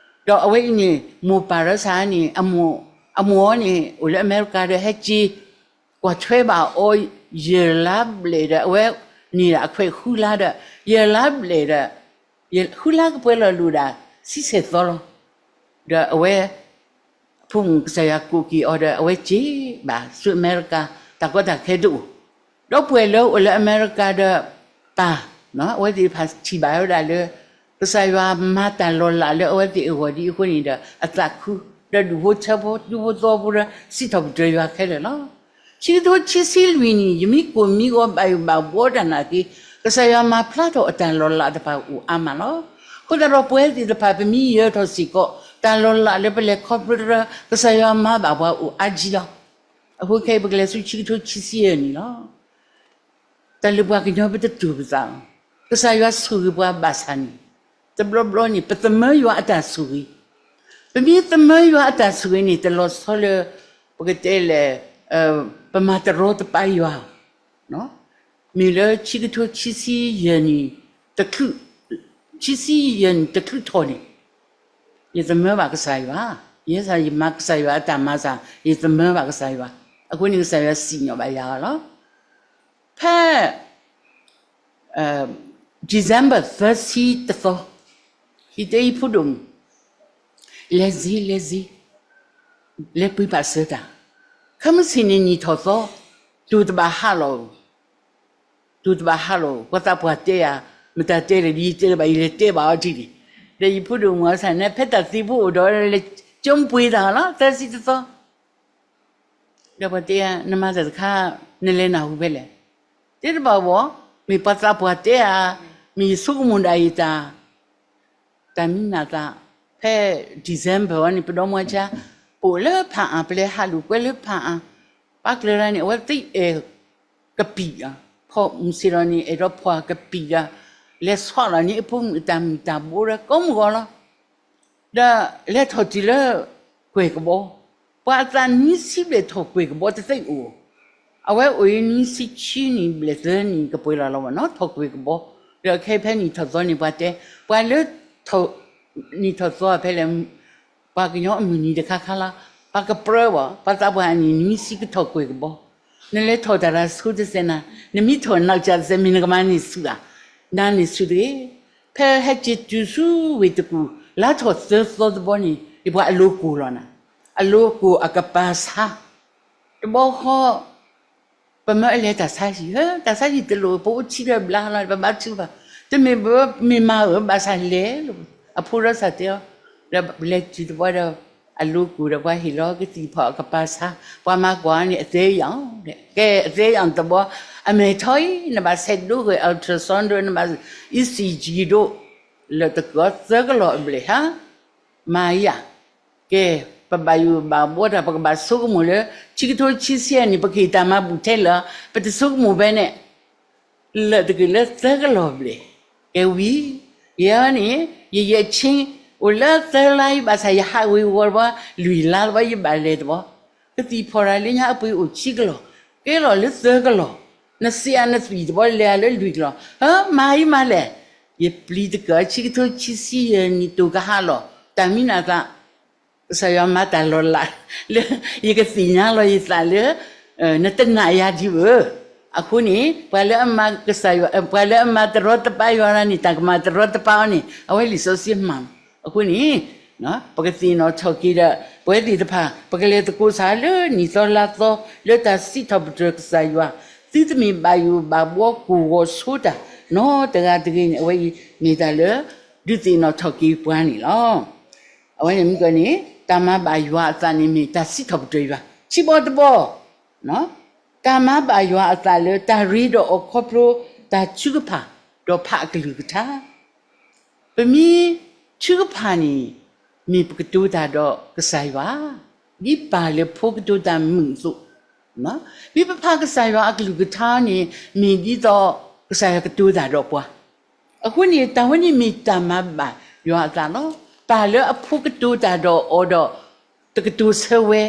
ဒီးအဝဲအံၤန့ၣ် မိၢ်ပၢ်ရၢစၢ်န့ၣ် အမိၢ်အီၤန့ၣ် အိၣ်လၢအမဲရကၤဒီးဟဲက့ၤ ကွၢ်ထွဲဘၣ်အီၤ ယဲၢ်လါဘျဲၣ်ဒီး အဝဲန့ၣ်ဒီးအခွဲးဃုလါဒီး ယဲၢ်လါဘျဲၣ်ဒီး ဃုလါကပှဲၤလီၤလိာ်ဒၣ် ဆံဆဲၣ်သီလီၤ. ဒီးအဝဲ အဖိမုၣ်ကစၢ်ယွၤကိးက့ၤအီၤဒီး အဝဲစ့ၢ်ဘၣ်ဆူအမဲရကၤ တၢ်ကီတၢ်ခဲတအိၣ်, ဒီပုၢ်ဝဲၢ်လၢအိၣ်လၢအမဲရကၤဒီး ပၢ်, အဝဲသ့ၣ်တဖၣ်ထံၣ်ဘၣ်ဝဲဒၣ်လၢ ကစၢ်ယွၤမၤတၢ်လီၤလးလၢအဝဲသ့ၣ်အဂီၢ်ဒ်အဃိန့ၣ်ဒီး အသးခု, ဒီးဒူၣ်ဖိထၢဖိ ဒူဖိသဝီဖိဒီး စံးထီၣ်ပတြၢၤယွၤခဲလၢာ်လီၤ. ခံကထိခံဆံလွံၢ်နံၣ် ယမ့ၢ်ကိၢ်မ့ၢ်ဂီၤဘၣ်ယိၣ်ဘၣ်ဘှီတၢ်နာ်က့ ကစၢ်ယွၤမၤဖျါထီၣ်အတၢ်လီၤလးတဖၣ်အိၣ်အါမးလီၤ. အဃိသတးဒီးပဝဲသ့ၣ်တဖၣ် ပမ့ၢ်ယၢၤထီၣ်စ့ၢ်ကီး တၢ်လီၤလးလၢပလဲၤခီဖျိတရၢ ကစၢ်ယွၤမၤဘၣ်ပှၤအိၣ်အါကံလီၤ. အဃိခဲအံၤ ပကလဲၤဆူခံကထိခံဆံယဲၢ်နံၣ်လီၤ. တၢ်လၢပှၤကညီပတတူၢ်ပသးလီၤ. ကစၢ်ယွၤဆိၣ်ဂ့ၤပှၤဘၣ်ဆၣ်န့ၣ် တဘျီဘျီန့ၣ် ပသမၢယွၤအတၢ်ဆိၣ်ဂ့ၤ, ပမ့ၢ်သမၢယွၤအတၢ်ဆိၣ်ဂ့ၤန့ၣ် တလီၤဆီလၢ ပကတဲလဲၣ် ပမၤတရီတပါယွၤ, မ့ၢ်လၢခံကထိခံဆံယဲၢ်နံၣ်, ခံဆံယဲၢ်နံၣ်တချုးထီၣ်န့ၣ် ယသမၢဘၣ်ကစၢ်ယွၤ, ယဲစ့ၢ်ယမၤကစၢ်ယွၤအတၢ်မၤစၢ် ယသမၢဘၣ်ကစၢ်ယွၤ, အဃိန့ၣ်ကစၢ်ယွၤစံၣ်ညီၣ်ဘၣ်ယၤလီၤ. ဖဲ December သၢဆံတသီ, ယတဲယဖိဒိၣ်မုၣ်, လဲၤစ့ လဲၤစ့, လဲၤပှ့ၤပာ်စၢၤတၢ်, ခဲမုၢ်ဆ့ၣ်န့ၣ်နံၣ်ထီၣ်သီ, တိၢ်တဘၣ်ဟးလီၤဧိၤ, တိၢ်တဘၣ်ဟးလီၤဧိၤ, ပှၤသးပှၢ်တဲယၤ, မတၤတဲလဲၣ် ဒ်ယတဲတဘၣ် ယလဲၤတဲဘၣ်အီၤထံၣ်န့ၣ်, ဒီးယဖိဒိၣ်မုၣ်အီၤစ့ၢ်န့ၣ် ဖဲတၢ်သ့ဖိအိၣ်ဒီး လဲၤကၠိပှ့ၤတၢ်လီၤ သၢဆံတသီ ဒီးပှၤတဲယၤ နမၤတၢ်တခါ နလဲၤနၢ်ဟူဖဲလဲၣ်, တဲတဘၣ်ဘၣ်, မ့ၢ်ပှၤသးပှၢ်တဲဧါ, မ့ၢ်ယဆိကမိၣ်ဒၣ်ယတၢ်, တၢ်မံနၢ်သး, ဖဲ December အံၤန့ၣ် ပဒီမါဆါ, ပအိၣ်လၢဖၣ်အၣ် ပလဲၤဟးလိာ်ကွဲလၢဖၣ်အၣ်, ပှၤကျၢၤတၢ်န့ၣ် အဝဲသ့ၣ်အဲၣ်ကပံာ်, ဖီၣ်မုၢ်ဆ့ၣ်ထီၣ်န့ၣ် အဲၣ်ဒိးဖီၣ်ကပံာ်ဒီး, လဲၤဆီၣ်လီၤန့ၢ်အဖိမုၣ်အတၢ်မုၢ်တၢ်ဘိဒီးကိးမုၢ်ဂီၤလီၤ. ဒီးလဲၤထီၣ်တုၤလၢ ကွဲၢ်ကဘီ, ပှၤအသးနွံဆံဘျဲၣ်ထီၣ်ကွဲၢ်ကဘီတသ့ၣ်အိၣ်, အဝဲအိၣ်အံၤနွံဆံခံနံၣ်ဘျဲၣ်သၢနံၣ်ကပှဲၤလီၤလီၤဘၣ်နီၤ ထီၣ်ကွဲၢ်ကဘီ, ဒီးခဲအံၤဖဲနံၣ်ထီၣ်သီန့ၣ် ပှၤတဲ, ပှၤလၢ နံၣ်ထီၣ်သီဖဲလဲၣ်, ပှၤကညီအမုၢ်နံၤတခါခါလီၤ, ပှၤကပြၢဘၣ်, ပှၤသးပှၢ်အနံၣ်နွံဆံကထီၣ်ကွဲၢ်ကဘီ, နလဲၤထီၣ်တၢ်တၢ်ဆိတစဲးနၤ, နမ့ၢ်ထီၣ်နီၢ်ကစၢ်တစဲး မ့ၢ်နကမၤန့ၢ်ဆူၣ်ဧါ, နၤန့ၢ်ဆူၣ်တဂ့ၤ, ဖဲဟဲက့ၤတုၤဆူဝ့ၢ်တကူၣ် လါထီၣ်သၢသီတဘီန့ၣ် ယပှၤအလိၤကိၢ်လီၤနၤ, အလိၤကိၢ်အကပၤဆါ, တဘီဃီ ပမၢအလဲၤတၢ်ဆါဟံၣ်ဧၢ, တၢ်ဆါဟံၣ်တလိၣ် ပအိၣ်ထံဒီးဘျါလီၤ ပဘၣ်ထုကဖၣ်, တမ့ၢ်ဘၣ်မ့ၢ်မၤဧၢ ဘၣ်ဆၣ်လဲၤလီၤ, အဖိဒီးစၢ်တဲအီၤ, ဒီးလဲၤတုၤတဘီဒီး အလိၤကိၢ်ဒီးပှၤဟ့ၣ်လီၤကသံၣ်ဖီၣ်အကပၤဆါ, ပှၤမၤကွၢ်န့ၣ် အသဲယီၤ, ကဲအသဲယီၤတဘီ, အမဲာ်ထီအံၤ နဘၣ်ဆဲးဒိဂ့ၤ ultrasound ဒိ နဘၣ် E C G ဒိ လၢာ်တကၢၢ်သၢကလီၢ်အဘျဲၣ်ဟါ မၤယၤ, ကဲ, ပဘၣ်ယိၣ်ဘၣ်ဘှီတၢ် ပကဘၣ်ဆိကမိၣ်လၢ ခံကထိခံဆံယဲၢ်န့ၣ် ပကဟ့ၣ်တၢ်မၤဘူၣ်ထဲလဲၣ်, ပတဆိကမိၣ်ဖဲန့ၣ်, လၢာ်တကၢၢ်လၢသၢကလီၢ်ဘျဲၣ်, ကဲဝံၤ, ယဲန့ၣ်, ယယဲၢ်ဆ့ အိၣ်လၢသၢလါအံၤ ဘၣ်ဆၣ်ယဟးဝ့ၤဝီၤတဘီ, လွံၢ်လါတဘီ ယဘၣ်လဲၤတဘီ, ကသံၣ်ဖီၣ်တၢ်လၢညါအပှ့ၤအိၣ်ခံကလီၢ်, ကဲလီၤလၢသၢကလီၢ်, နစံးအနသွံၣ်တဘီလဲၤလၢလွံၢ်ကလီၢ်, ဟၢ မၤအံၤမၤလဲၣ်, ယပျံၤတကၢၢ် ခံကထိခံဆံယဲၢ်နံၣ်တိၢ်ကဟးလီၤ, တၢ်မံနၢ်သး ကစၢ်ယွၤမၤတၢ်လီၤလး, လၢယကသ့ၣ်ညါလီၤယသးလၢ နတနာ်ယၤဒံးဘၣ်. အဃိန့ၣ် ပှၤလၢအမၤကစၢ်ယွၤ, ပှၤလၢအမၤတရီတပါယွၤန့ၣ် တၢ်ကမၤတရီတပါအီၤန့ၣ် အဝဲလံာ်စီဆှံမၤ. အဃိန့ၣ် ပကသ့ၣ်နီၣ်ထီၣ်က့ၤဒီး ပဝဲသ့ၣ်တဖၣ် ပကလဲၤသကိးဆးလၢနံၣ်သီလါသီ လၢတၢ်စံးထီၣ်ပတြၢၤကစၢ်ယွၤ, သုတမ့ၢ်ဘၣ်ယိၣ်ဘၣ်ဘှီကိၢ်ဂီၤဆိတၢ် နီတဂၤတဂ့ၤန့ၣ် အဝဲအံၤမ့ၢ်တၢ်လၢ ဒုးသ့ၣ်နီၣ်ထီၣ်က့ၤပှၤန့ၣ်လီၤ. အဝဲန့ၣ်မ့ၢ်ကီးန့ၣ် တၢ်မၤဘၣ်ယွၤအသးန့ၣ်မ့ၢ်တၢ်စံးထီၣ်ပတြၢၤယွၤ. ခံဘီတဘီ, တၢ်မၤဘၣ်ယွၤအသးလၢတၢ်ရ့ဒီးအီၤခီဖျိတၢ်ထုကဖၣ် ဒီးဖးအကလုၢ်ကထါ. ပမ့ၢ်ထုကဖၣ်န့ၣ် မ့ၢ်ပကတိၤတၢ်ဒီးကစၢ်ယွၤ, ဒ်ပၢ်လၢဖိကတိၤတၢ်မုာ်အသိး, မ့ၢ်ပဖးကစၢ်ယွၤအကလုၢ်ကထါန့ၣ် မ့ၢ်ဒ်သိးကစၢ်ယွၤကတိၤတၢ်ဒီးပှၤ, အဃိန့ၣ် တၢ်ဝဲန့ၣ်မ့ၢ်တၢ်မၤဘၣ်ယွၤအသးလီၤ. တၢ်လၢအဖိကတိၤတၢ်ဒီးအီၤဒီး တကတိၤဆၢဝဲ,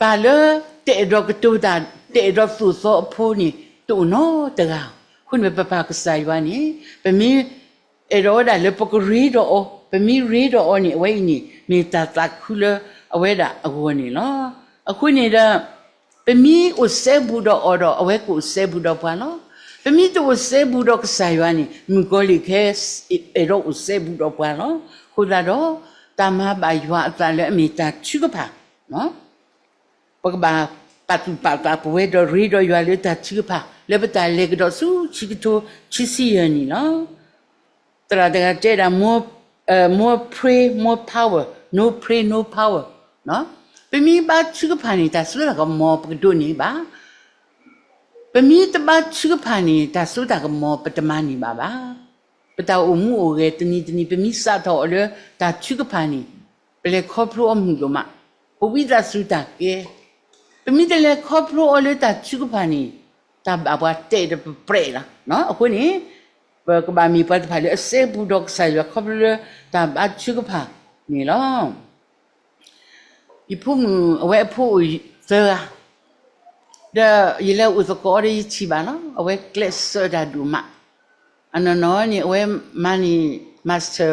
တၢ်လၢတအဲၣ်ဒိးကတိၤတၢ် တအဲၣ်ဒိးသိၣ်သီအဖိန့ၣ် တအိၣ်နီတဂၤ. အဃိန့ၣ် ပပၢ်ကစၢ်ယွၤန့ၣ် ပမ့ၢ်အဲၣ်ဒိးဝဲဒၣ်လၢပကရ့ဒီးအီၤ, ပမ့ၢ်ရ့ဒီးအီၤန့ၣ် အဝဲအံၤန့ၣ် မ့ၢ်တၢ်သးခုလၢအဝဲဒၣ်အဂီၢ်န့ၣ်လီၤ. အဃိန့ၣ်ဒီး ပမ့ၢ်အိၣ်စဲဘူးဒီးအီၤဒီး အဝဲကအိၣ်စဲဘူးဒီးပှၤလီၤ. ပမ့ၢ်တအိၣ်စဲဘူးဒီးကစၢ်ယွၤန့ၣ် မုၣ်ကီၤလံၢ်ကဟဲအဲၣ်ဒိးအိၣ်စဲဘူးဒီးပှၤလီၤ. အဃိသတးဒီး တၢ်မၤဘၣ်ယွၤအသးလၢအမ့ၢ်တၢ်ထုကဖၣ် ပကဘၣ်ပာ်သူၣ်ပာ်သးပဝဲဒီးရ့ဒီးယွၤလၢတၢ်ထုကဖၣ် လၢပတၢ်လဲၤကဒီးဆူခံကထိခံဆံယဲၢ်နံၣ်လီၤ. သရၣ်တဂၤတဲဒၣ် more, uh, more pray, more power, no pray, no power. ပမ့ၢ်ဘါထုကဖၣ်န့ၣ် တၢ်စိတၢ်ကမီၤပကဒိးန့ၢ်ဘၣ်. ပမ့ၢ်တဘါထုကဖၣ်န့ၣ် တၢ်စိတၢ်ကမီၤပတမၤန့ၢ်ဘၣ်ဘၣ်. ပတၢ်အိၣ်မူအိၣ်ဂဲၤတနံၤတနံၤ ပမ့ၢ်စးထီၣ်အီၤလၢတၢ်ထုကဖၣ်န့ၣ် ပလဲၤခီဖျိအီၤမုာ်ဒိၣ်မး, ပဝံသးစူၤတၢ်ကဲ, ပမ့ၢ်တလဲၤခီဖျိအီၤလၢတၢ်ထုကဖၣ်န့ၣ် တၢ်ဘၣ်ပှၤတဲာ်ဒီးပပြဲးလီၤ. အဃိန့ၣ် ပကဘၣ်မ့ၢ်ပှၤတဖၣ်လၢအစဲဘူးဒီးကစၢ်ယွၤခီဖျိလၢတၢ်ဘါထုကဖၣ်န့ၣ်လီၤ. ယဖိမုၣ်အဝဲအဖိအိၣ်သၢဂၤ, ဒီးယလဲၤအိၣ်သကိးအီၤဒီးယထံၣ်ဘၣ်လီၤ. အဝဲကျဲးစၢးတၢ်ဒိၣ်မး, အနီၢ်နီၢ်န့ၣ် အဝဲမၤန့ၢ် master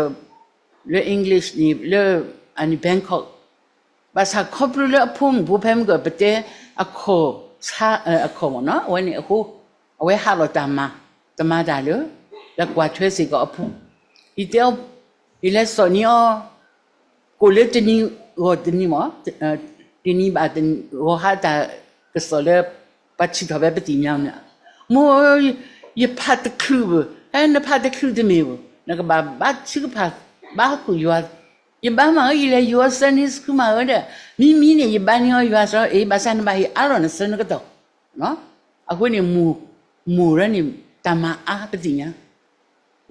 လၢ English န့ၣ် လၢ Bangkok ဘၣ်ဆၣ်ခီဖျိလၢအဖိမုၣ်ဖိဖဲမုၢ်ကီၢ် ပတဲအခီၣ်ဆါ အခီၣ်မ့ၢ်နီၤ အဝဲန့ၣ်အဃိ အဝဲဟးလီၤတၢ်မၤ တမၤတၢ်လၢ ဒီးကွၢ်ထွဲစ့ၢ်ကီးအဖိ, ယတဲအီၤ ယလဲၤစိာ်န့ၢ်အီၤ ကိၣ်လၢတနံၤဂီၢ်တနံၤမ့ၢ် တနံၤဘၣ်တနံၤ ဂီၤဟါတၢ်ကစီၣ်လၢ ပှၤထံၣ်ထီၣ်ဖဲပသ့ၣ်ညါန့ၣ်, မိၢ် ယဖးတချုးဘၣ်, ဟဲနဖးတချုးတမ့ၢ်ဘၣ်, နကဘၣ်ဘါထုကဖၣ် ဘါဃုာ်ယွၤ, ယဘါမးဧၢ ယလဲၤယိၤအီၤ Sunday school မးဧၢဒီး မံမံန့ၣ် ယဘါန့ၢ်အီၤယွၤစရီ အ့ ဘၣ်ဆၣ်နဘၣ်ဟ့ၣ်အါလီၤနဆၢနကတီၢ် အဃိန့ၣ် မိၢ် မိၢ်ရၢန့ၣ် တၢ်မၤအါပသ့ၣ်ညါ,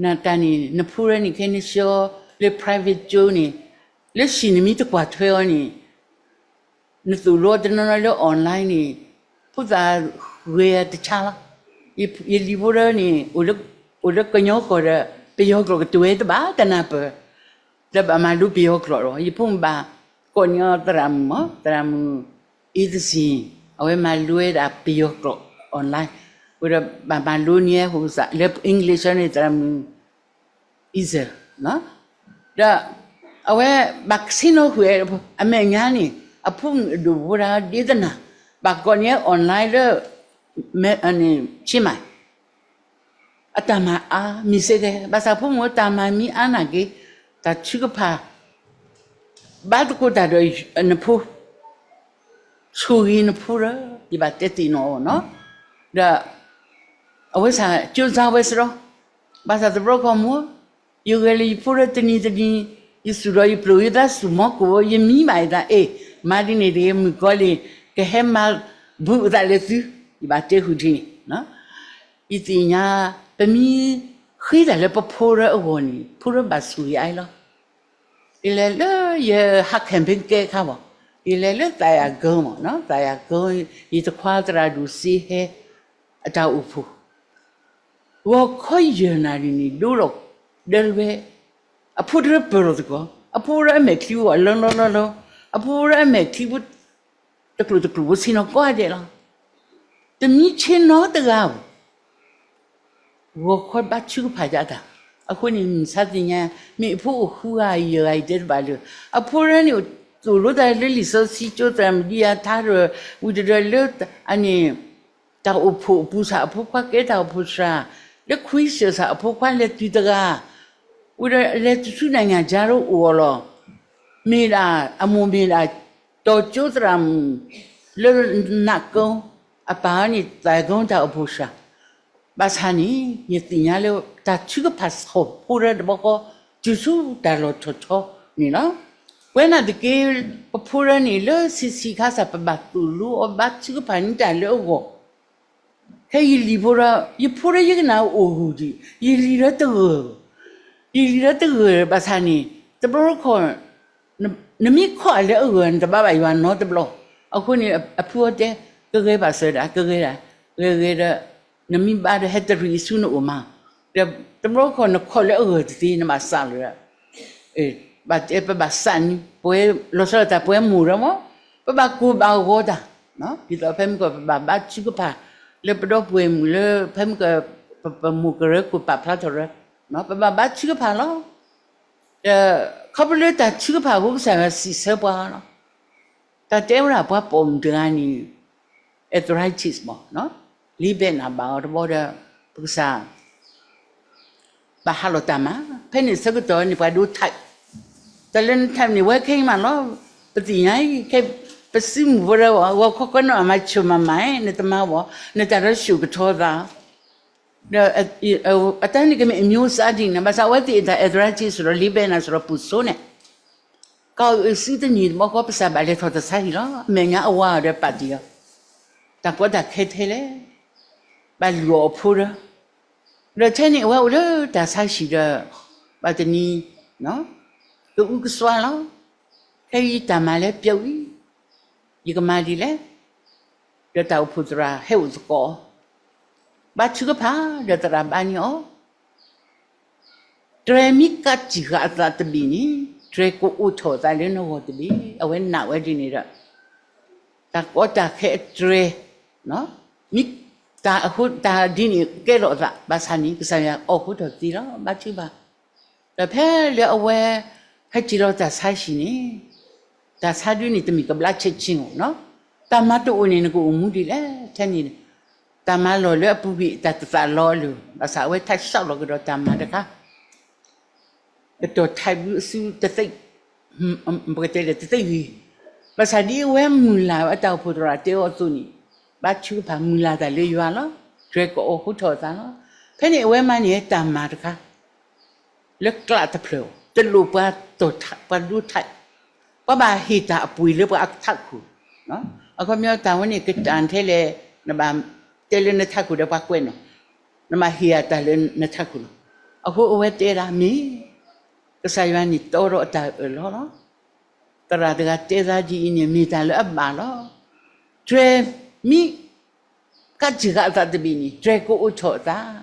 နတၢ်န့ၣ် နဖိရၢန့ၣ် ခဲနဆှၢအီၤလၢ private ကၠိန့ၣ်, လၢဟံၣ်နမ့ၢ်တကွၢ်ထွဲအီၤန့ၣ် နသိၣ်လိတနီၤနီၤလၢ online န့ၣ်, ဖိသၣ်ဂ့ၤတဆါလီၤ, ယလံၤဖိရၢန့ၣ် အိၣ်လၢကညီကီၢ်ဒီး ပယီၤကျိာ်ကတိၤဝဲတဘၣ်တနၢ်ပၢၢ်, ဒီးဘၣ်မၤလိပယီၤကျိာ်လီၤ. ယဖိမုၣ်ဘၣ်ကိးန့ၢ်အီၤသရၣ်မုၣ်မ့ၢ် သရၣ်မုၣ် အ့သစံၣ်, အဝဲမၤလိဝဲဒၣ်ပယီၤကျိာ် online, ဝဲဒီးဘၣ်မၤလိန့ၢ်ဟူသးလၢ English န့ၣ် သရၣ်မုၣ် အံၤစၢၢ်, ဒီးအဝဲဘၣ်ကဆ့ၣ်နီၤဃုာ်အမဲာ်ညါန့ၣ် အဖိမုၣ်အဒိၣ်ဖိဒၣ်ဒ့သနၤ, ဘၣ်ကိးန့ၢ် online လၢ ဆ့မး အတၢ်မၤအါမံၤစ့ၢ်ကီး ဘၣ်ဆၣ်ဖိမုၣ်တၢ်မၤမံၤအါနာ်က့ၤ တၢ်ထုကဖၣ် ဘါသကိးတၢ်ဒီးနဖိ ဆိၣ်ဂ့ၤနဖိရၢ ယဘၣ်တဲတ့ၢ်နီၣ်အီၤနီၤ, ဒီး အဝဲစၢ်ကၠိဇါဝဲစရီ, ဘၣ်ဆၣ်သဘျီခီမိၢ်, ယဂဲၤလၢယဖိရၢတနံၤတနံၤ, ယသူၣ်ဒီးယပျိာ်ယသးစူၢ်မီကိၣ် ယမံဘၣ်ယသး အ့ၣ် မၤဒ်န့ၣ်တဂ့ၤ မုၣ်ကီၤလံၢ် ကဟဲမၤဘူၣ်အသးလၢသု, ယဘၣ်တဲဃုာ်ဒ်န့ၣ် ယသ့ၣ်ညါ ပမ့ၢ်ဃ့တၢ်လၢပဖိရၢအဂီၢ်န့ၣ် ဖိရၢဘၣ်ဆိၣ်ဂ့ၤအါလီၤ. ယလဲၤလၢယဟး campaign ကဲခါဘၣ်, ယလဲၤလၢသးယၤကၢမ့ၢ် သးယၤကၢ ယတခွါသရၣ်ဒိၣ်စ့ဟဲ အတၢ်အိၣ်ဖှိၣ် ဂီၤခီယဲၢ်နၣ်ရံၣ်န့ၣ် ဒိလီၤဒၢလွဲ, အဖိတရၢပၢၢ်လီၤသကိး, အဖိရၢအမဲာ်ချံဖိအလီၤလီၤလီၤလီၤ, အဖိရၢအမဲာ်ချံဖိ တကျိာ်တကျိာ်ဖိဆ့ၣ်နီၤကိးဂၤဒဲးလီၤ. တမံဆ့ၣ်နီၤတဂၤဘၣ် ဂီၤခီဘါထုကဖၣ်ဒၣ်တၢ်, အဃိန့ၣ် မုၢ်ဆါသ့ၣ်ညါ မ့ၢ်အဖိအိၣ်ဃုဂၤယဲၢ်ဂၤယတဲတဘၣ်လၢ အဖိရၢန့ၣ် သိၣ်လိတၢ်လၢလံာ်စီဆှံကၠိသရၣ်မုၣ်ဒံယၤထါရၢၢ် ဝံၤတဒၢလၢ အန့ၣ် တၢ်အိၣ်ဖှိၣ်အပူၤဆၣ် အဖိခွါကဲတၢ်အိၣ်ဖှိၣ်ဆှၣ်, လၢခွံစၢၣ်ဆၣ် အဖိခွါလဲၤတုၤတဂၤ, ဝံၤဒီးလဲၤတုၤဆူနၤညၣ်ကၠါရိအိၣ်အီၤလီၤ. မ့ၢ်ဒၣ် အမိၢ်မ့ၢ်ဒၣ် တီၤကၠိသရၣ်မုၣ် လၢနးကိ အပၢ်န့ၣ် သးကိတၢ်အိၣ်ဖှိၣ်ဆှၣ် ဘၣ်ဆၣ်န့ၣ် ယသ့ၣ်ညါလၢ တၢ်ထုကဖၣ်ဆီၣ်ဖိရၢတဘျီဃီ တုၤဆူတၢ်လီၤဆီၣ်ဆီန့ၣ်လီၤ. ဝဲနာ်သက့ ပဖိရၢန့ၣ် လၢဆံးဆံးခါစၢ် ပဘၣ်သိၣ်လိအီၤဘါထုကဖၣ်န့ၢ်တၢ်လၢအဂီၢ် ခဲအံၤယလံၤဖိဒီး ယဖိဒီးယကနၣ်အိၣ်ဂုာ်ဒံး ယလံၤဒီးတဂၢၢ်, ယလံၤဒီးတဂၢၢ်ဘၣ်ဆၣ်န့ၣ် တဘျီတခီၣ် နမ့ၢ်ခီၣ်အီၤလၢအဂၢၢ် နတဘၣ်ဘၣ်ယွၤနီတဘျီ. အဃိန့ၣ် အဖုအီၤတဲ, က ကဂဲၤဘၣ်စၢၤဒၣ် ကဂဲၤဒၣ်, ဂဲၤဂဲၤဒီး နမ့ၢ်ဘါဒီး ဟဲတရံးဆူနအိၣ်မး, ဒီးတဘျီခီၣ်နခီၣ်လၢအဂၢၢ်တသ့ နဘၣ်စးလီၤဒီး ပဘၣ်တဲပဘၣ်စးနံၤ ပဝဲလီၤဆီဒၣ်တၢ်ပဝဲမိၢ်ဒီးမး, ပဘၣ်ကိၢ်ဘၣ်ဂီၤတၢ်, ဒ်သိးဖဲမုၢ်ကီၢ်ပဘၣ်ဘါထုကဖၣ် လၢပဒီပုၢ်ဝဲၢ်မုၣ်လၢ ဖဲမုၢ်ကီၢ် ပမိၢ်ကရၢခိၣ်ပာ်ဖျါထီၣ်ရၢ, ပဘၣ်ဘါထုကဖၣ်လီၤ. ဒီးခီဖျိလၢတၢ်ထုကဖၣ်အဃိ ကစၢ်ယွၤစံးဆၢပှၤလီၤ. တၢ်တဲဝဲဒၣ်ပှၤပိာ်မုၣ်တဂၤန့ၣ် arthritis မး, လံဘဲနၤဘၣ်အီၤတဘျီဒီး ပကစၢ် ဘၣ်ဟးလီၤတၢ်မၤ, ဖဲန့ၣ်ဆၢကတီၢ်န့ၣ် ပှၤဒိ type, တၢ်လၢန type န့ၣ် ဝဲခဲအံၤမးလီၤ, ပသ့ၣ်ညါအံၤ ခဲ ပစုမုၢ်ဖိဒီး ဂီၤခီခီန့ၣ် မၤဆၢၣ်မၤမၤ နတမၤဘၣ်, နတၢ်ရၢၡိၣ်ကထီသး, ဒီး အတၢ်န့ၣ်ကမ့ၢ် အမျိုးအစား ဒ်န့ၣ် ဘၣ်ဆၣ်အဝဲသ့ၣ်အတၢ် arthritis စ့ၢ်ဒီး လံဘဲနၤစ့ၢ်ဒီး ပူၤစိန့ၣ် ကီၢ်အုးစုတနံၣ်တဘျီဃီ ပစၢ်ဘၣ်လဲၤထီၣ်တၢ်ဆါဟံၣ်လီၤ. အမဲာ်ညါအဝါအီၤဒီးပာ်တ့ၢ်အီၤ, တၢ်ကီတၢ်ခဲထဲလဲၣ်, ဘၣ်လုၢ်အီၣ်အဖိဒီး, ဒီးထဲန့ၣ်အဝဲအိၣ်လၢတၢ်ဆါဟံၣ်ဒီး ဘၣ်တနံၤ ကအုကစွါလီၤ. ခဲအံၤတၢ်မၤလၢပျီအံၤ ယကမၤဒ်လဲၣ်, ဒီးတၢ်အိၣ်ဖှိၣ်သရၣ်ဟဲအိၣ်သကိးအီၤ, ဘါထုကဖၣ် ဒီးသရၣ်ဘါန့ၢ်အီၤ တြဲၤမ့ၢ်ကးတံာ်ဃာ်အသးတဘ့ၣ်န့ၣ်, တြဲၤကအိးထီၣ်အသးလၢနဂီၢ်တဘ့ၣ်, အဝဲနာ်ဝဲဒ်န့ၣ်ဒီး, တၢ်ကီတၢ်ခဲအတြဲၤ, မ့ၢ်တၢ်အဃိတၢ်ဒ်န့ၣ်ကဲထီၣ်အသး ဘၣ်ဆၣ်န့ၣ် ကစၢ်ယွၤအိးဃုထီၣ်သ့လီၤ, ဘါထုကဖၣ်, ဒီးဖဲလၢအဝဲ ဟဲက့ၤလီၤတၢ်ဆါဟံၣ်န့ၣ်, တၢ်ဆါဒုန့ၣ်တမ့ၢ်ကဘျါဆဲးဆ့အိၣ်, တၢ်မၤတအိၣ်န့ၣ် နကအိၣ်မူဒ်လဲၣ်, ထဲန့ၣ် တၢ်မၤလီၢ်လၢအပူၤကွံာ် တၢ်တသးလီအလိၤ, ဘၣ်ဆၣ်အဝဲထးဆှီလီၤကဒီးတၢ်မၤတခါ ကတီၢ်ထးဘုအစုတသ့ၣ်, ပကတဲလဲၣ်တသ့ၣ်ဂ့ၤ, ဘၣ်ဆၣ်ဒ်အဝဲမုၢ်လၢ်ဝဲအတၢ်အိၣ်ဖှိၣ်သရၣ်တဲအီၤအသိးန့ၣ်, ဘါထုကဖၣ်မုၢ်လၢ်တၢ်လၢယွၤလီၤ, တြဲၤကအိးဃုထီၣ်အသးလီၤ, ဖဲန့ၣ်အဝဲမၤန့ၢ်တၢ်မၤတခါ လၢကျးတဖျၢၣ်အီၤ, တလိၣ်ပှၤတီၢ်ထး, ပှၤဘၣ်ဟ့ၣ်တၢ်အပှ့ၤလၢပှၤအထးခိၣ်, အခီပညီတၢ်ဝဲန့ၣ် ကတၢၢ်ထဲလဲၣ်, နဘၣ်တဲလၢနထးခိၣ်ဒီးပှၤကွဲးနီၣ်, နဘၣ်ဟ့ၣ်ယၤတၢ်လၢနထးခိၣ်လီၤ. အဃိအဝဲတဲဒၣ်မ့ၢ် ကစၢ်ယွၤန့ၣ်တီဒီးအတၢ်အၢၣ်လီၤလီၤ. သရၣ်တဂၤတဲသးဒ်အံၤန့ၣ် မ့ၢ်တၢ်လၢအဘၣ်လီၤ. တြဲၤမ့ၢ်ကးတံာ်ဃာ်အသးတဘ့ၣ်န့ၣ် တြဲၤကအိးထီၣ်အသး,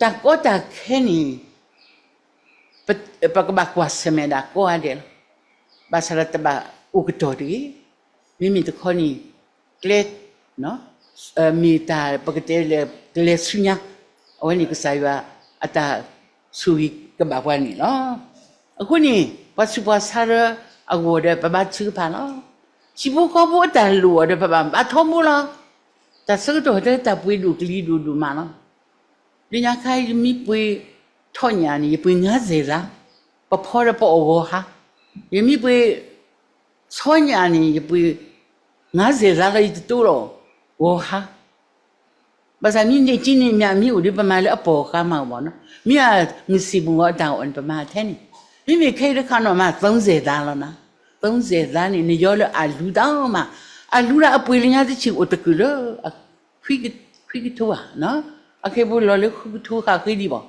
တၢ်ကီတၢ်ခဲန့ၣ် ပကဘၣ်ကွၢ်ဆၢၣ်မဲာ်ဒၣ်ကိးဂၤဒဲးလီၤ. ဘၣ်ဆၣ်ဒီးတဘၣ်အိၣ်ကတီၢ်တဂ့ၤ. မ့မ့ၢ်တခီန့ၣ် ကျဲ မ့ၢ်တၢ်ပကတဲလၢ ကျဲဆူညါ, အဝဲန့ၣ်ကစၢ်ယွၤအတၢ်ဆိၣ်ဂ့ၤကဘၣ်ပှၤန့ၣ်လီၤ. အဃိန့ၣ် ပှၤဆူးပှၤဆါဒီးအဂီၢ်ဒီး ပဘါထုကဖၣ်လီၤ. ဟံၣ်ဖိဃီဖိအတၢ်လိၣ်အီၤဒီးပဘၣ်ဘါထီဘိလီၤ. တၢ်ဆၢကတီၢ်တဲတၢ်ပှ့ၤဒိၣ်ကလံၤဒိၣ်ဒိၣ်မးလီၤ. လၢညါခါ ယမ့ၢ်ပှ့ၤထီၣ်ညၣ်န့ၣ် ယပှ့ၤငါးဆယ်သား, ပဖီဒီးပအီၣ်ဂီၤဟါ, ယမ့ၢ်ပှ့ၤဆီညၣ်န့ၣ် ယပှ့ၤငါးဆယ်သားလီၤ, ယတတိလီၤဂီၤဟါ. ဘၣ်ဆၣ်မ့ၢ်န့ၢ်ကံန့ၣ် မ့ၢ်အမ့ၢ်အိၣ်ဒီး ပမၤလၢအပီၢ်ဃာ်မးအီၤဘၣ်နီၤ, မ့ၢ်အမုၢ်ဆ့ၣ်မုၢ်ဂီၤအတၢ်အီၣ်န့ၣ် ပမၤထဲန့ၣ်, မ့မ့ၢ်ခဲအံၤတခါနီၤမး သုံးဆယ်သားလီၤနီၤ, သုံးဆယ်သားန့ၣ် နယီလၢအလူတၢ်မး, အလူတၢ်အပှ့ၤလၢညါတဆံးအိၣ်တကုာ်လၢ ခွံကထိဧါ, အခဲအံၤပလီၤလၢဃုကထိဃၣ်ဃ့ဒံးဘၣ်.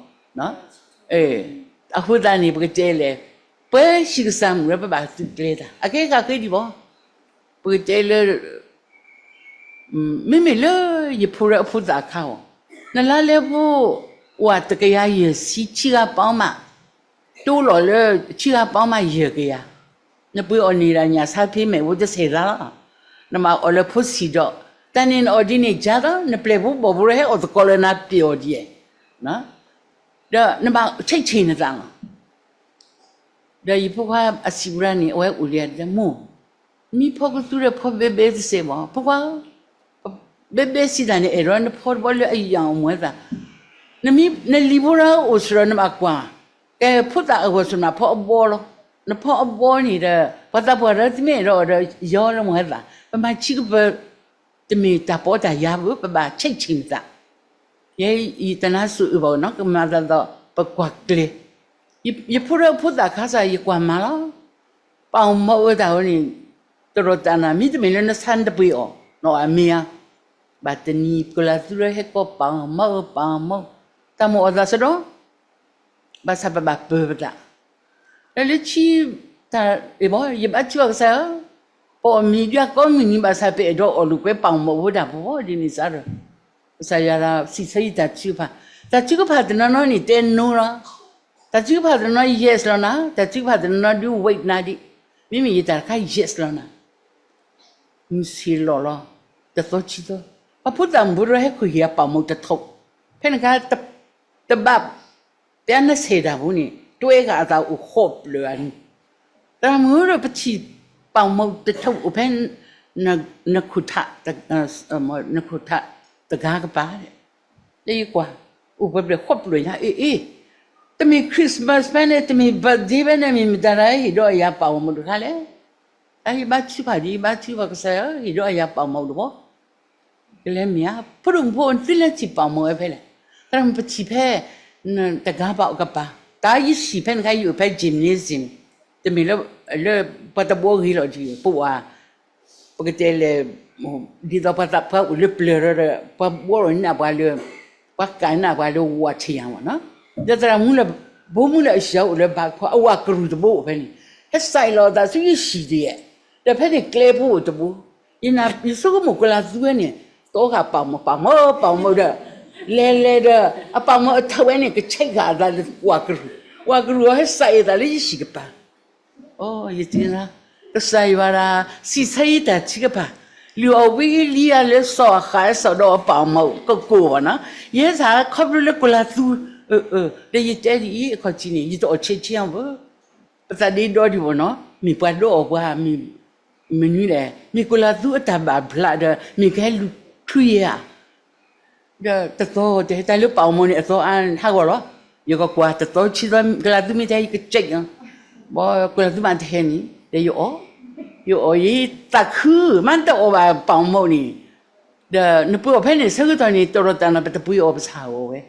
အဃိသတးန့ၣ် ပကတဲလဲၣ်, ပှၤဟံၣ်ကစၢ်မုၣ်လၢပဘၣ်သုးကျဲၤတၢ် အခဲအံၤဃၣ်ဃ့ဒံးဘၣ်. ပကတဲလၢ မ့မ့ၢ်လၢယဖိဒီးအဖိသၣ်အခါအီၤ, နလါလဲဖိ ဝၤတကယၤယဲၢ်ဆံ ဆံဂၤပီမး, တိလီၤလၢဆံဂၤပီမးယဲၢ်ကယၤ, နပှ့ၤအီၤန့ၢ်ဒၣ်ညၣ်ဆါဖ့မဲာ်ဖိတဆဲးသးလီၤ. နဘၣ်အီၣ်လၢဖိဆံးဒီး, တၢ်န့ၣ်နအီၣ်ဒ်န့ၣ်ကါဒီး နပျဲၢ်ဖိဘီၣ်ဖိဒီးဟဲအီၣ်သကိးလၢနပျဲၢ်အီၤဒ်အံၤ, ဒီးနဘၣ်ဆံးဆံးနသးလီၤ. ဒီးယဖိခွါအစံးဝဲဒၣ်န့ၣ် အဝဲအိၣ်လံဒီးမိၢ်, မ့ၢ်ဖီကသူဒီးဖီဘဲဘဲတစဲးဘၣ်, ဖိခွါဧၢ, ဘဲဘဲစံးတၢ်န့ၣ် အဲၣ်ဒိးနဖီတဘီလၢအယံာ်အီၤမ့ၢ်သး, နလံၤဖိဒီးအိၣ်စ့ၢ်ဒီးနဘၣ်ကွၢ်, ကဲဖိသၣ်အဂီၢ်စ့ၢ်နဖီအဘီလီၤ, နဖီအဘီန့ၣ်ဒီး ပှၤသးပှၢ်ဒီးတမ့ၢ်အဲၣ်ဒိးအီၤဒီးယီလၢမ့ၢ်သး, ပမၤဆံးကပၢၤ တမ့ၢ်တၢ်ပီးတၢ်ယၤဘၣ်, ပဘၣ်ဆံးဆံးနသး ယဲယတနါစိၤအုးဘၣ်နီၤ ကမၤသးဒီးပကွၢ်ကျဲၤ, ယဖိဒီးဖိသၣ်ခါစ့ၢ် ယကွၢ်မၤလီၤ. ပာ်အီၤမၤအၢတၢ်ဝဲန့ၣ် တရီတၢ်နၤ မ့တမ့ၢ်လၢနဆါနတပှ့ၤအီၤ နအီၣ်အမ့ၢ်ဧါ. ဘၣ်တနံၤ ကလၤသူရဲဟဲကိးပာ်အီၤမၤအၢ ပာ်အီၤမၤအၢ, တၢ်မိၣ်အီၤသးစ့ၢ်ဒီး ဘၣ်ဆၣ်ပဘၣ်ပၢၤပသး, ဒီးလၢခံ တၢ်အံၤဘၣ် ယဘါထုအီၤကစၢ်ဧၢ, ပအီၣ်မ့ၤဒုးအကိးမုၢ်နံၤဘၣ်ဆၣ် ပအဲၣ်ဒိးအီၣ်လိာ်ကွဲပာ်အီၤမ့ၢ်အိၣ်ဒၣ်ပဝဲဒ်န့ၣ်စးဒီး, ကစၢ်ယွၤစံးဆၢယတၢ်ထုကဖၣ်, တၢ်ထုကဖၣ်တနီၤနီၤန့ၣ် တဲ no လီၤ. တၢ်ထုကဖၣ်တနီၤ yes လီၤနၤ, တၢ်ထုကဖၣ်တနီၤနီၤဒုး wait နၤဒံး, မ့မ့ၢ်ယတၢ်တခါ yes လီၤနၤ မုၢ်ဆ့ၣ်လီၤလီၤ, တသီဆံသီ, ပှၤဖိသၣ်မုၣ်ဖိတဟဲခိၣ်ဟ့ၣ်အပာ်မုၣ်တထီၣ်, ဖဲန့ၣ်အခါ တဘၣ် ပျါနဆဲးတၢ်ပူၤန့ၣ် တွဲဂၤအသးအိၣ်ဃိးပျၢၤအနံၤ, သရၣ်မုၣ်ဒီးပထံၣ်ပာ်မုၣ်တထီၣ်အိၣ်ဖဲ နခိၣ်ထး, နခိၣ်ထးတဂၤကပၤ, လၢယကွၢ်, အိၣ်ပှဲၤပျၢၤဃိးပျၢၤညါ အ့ၣ်အ့ၣ်, တမ့ၢ် Christmas ဖဲန့ၣ် တမ့ၢ် birthday ဖဲန့ၣ် မ့ၢ်မတၤတဂၤဟ့ၣ်ဒီးအယၤပာ်အီၤမ့ၢ်တခါလဲၣ်. တၢ်ယဘါထုကဖၣ်ဒ်ယဘါထုကဖၣ်ကစၢ်ယွၤ ဟ့ၣ်ဒီးအယၤပာ်မီၣ်တဘီ, ကလဲၤမ့ၢ်ဧါ, ဖိဒိၣ်မုၣ်ဖိသုလဲၤထံၣ်ပာ်မီၣ်ဝဲဖဲလဲၣ်, သရၣ်မုၣ်ပထံၣ်ဖဲ တဂၤပာ်အီၤကပၤ, တၢ်ယဟံၣ်ဖဲန့ၣ်ခါ ယအိၣ်ဖဲ gymnasium တမ့ၢ်လၢ လၢပှၤတဘိဂ့ၤလီၤဒ် ပဝဲ ပကတဲလဲၣ်, ဒ်သိးပှၤသးပှၢ်အိၣ်လၢပျၢၤဒီး ပှၤဘှီလီၤန့ၢ်ပှၤလၢ ပှၤကးန့ၢ်ပှၤလၢဝးထံယၤမ့ၢ်နီၤ, ဒီးသရၣ်မုၣ်လၢ ဘိမုၣ်လၢအဟံၣ်အိၣ်လၢဘးခွါ အဝးကရူၢ်တဘိအိၣ်ဖဲန့ၣ်, ဟဲစးအ့ၣ်လီၤအသးဆူယဟံၣ်တယဲၢ်, ဒီးဖဲန့ၣ်ကျဲဖိအိၣ်တဘိ, ယနာ်ယဆိကမိၣ်ကလၤသူဝဲန့ၣ်, သီဃာ်ပာ်မီၣ် ပာ်မီၣ် ပာ်မီၣ်ဒီး လဲၤလဲၤဒီး အပာ်မီၣ်အထီၣ်ဝဲန့ၣ် ကဆဲးဃာ်အသးလၢဝးကရူၢ်, ဝးကရူၢ်အီၤဟဲစးအ့ၣ်သးလၢယဟံၣ်ကပၤ အိ ယတဲ, ကစၢ်ယွၤဒၣ် စံးဆၢယတၢ်ထုကဖၣ်, လုၢ်အီၣ်ဝံလံဧါလၢစီၤအဃးစီၤဒီးအပာ်အီၤမ့ၢ်ကကိၢ်ဘၣ်နီၤ, ယဲသးခီဖျိလၢကလၤသူ, ဒီးယတဲဒ်အံၤအခီၣ်ထံးန့ၣ် ယတအီၣ်ဆဲးဆဲးအီၤဘၣ်, ပသးဒ့ဒီဒံးဘၣ်နီၤ, မ့ၢ်ပှၤဒိးအီၣ်ပှၤ, မနုၤလဲၣ်, မ့ၢ်ကလၤသူအတၢ်ဘၣ်ဘျးဒီး မ့ၢ်ကဟဲလူၤချုးယဲဧါ ဒီးတသီတဟဲ တၢ်လၢပာ်အီၤမ့ၢ်န့ၣ် အသီအါဟးဂီၤလီၤ, ယကကွၢ်တသီဆံသီ ကလၤသူမ့ၢ်တဟဲ ယကစဲး, ဘီကလၤသူမ့ၢ်တဟဲန့ၣ် ဒီးယအီၣ်, ယအီၣ်ယသးခု, မ့ၢ်တအီၣ်ဘၣ်ပာ်အီၤမ့ၢ်န့ၣ်, ဒီးနပှ့ၤအီၣ်ဖဲန့ၣ် ဆၢကတီၢ်န့ၣ် တရီတၢ်နီၤ ပတပှ့ၤအီၣ်ပဆၣ်အီၣ်ဝဲ,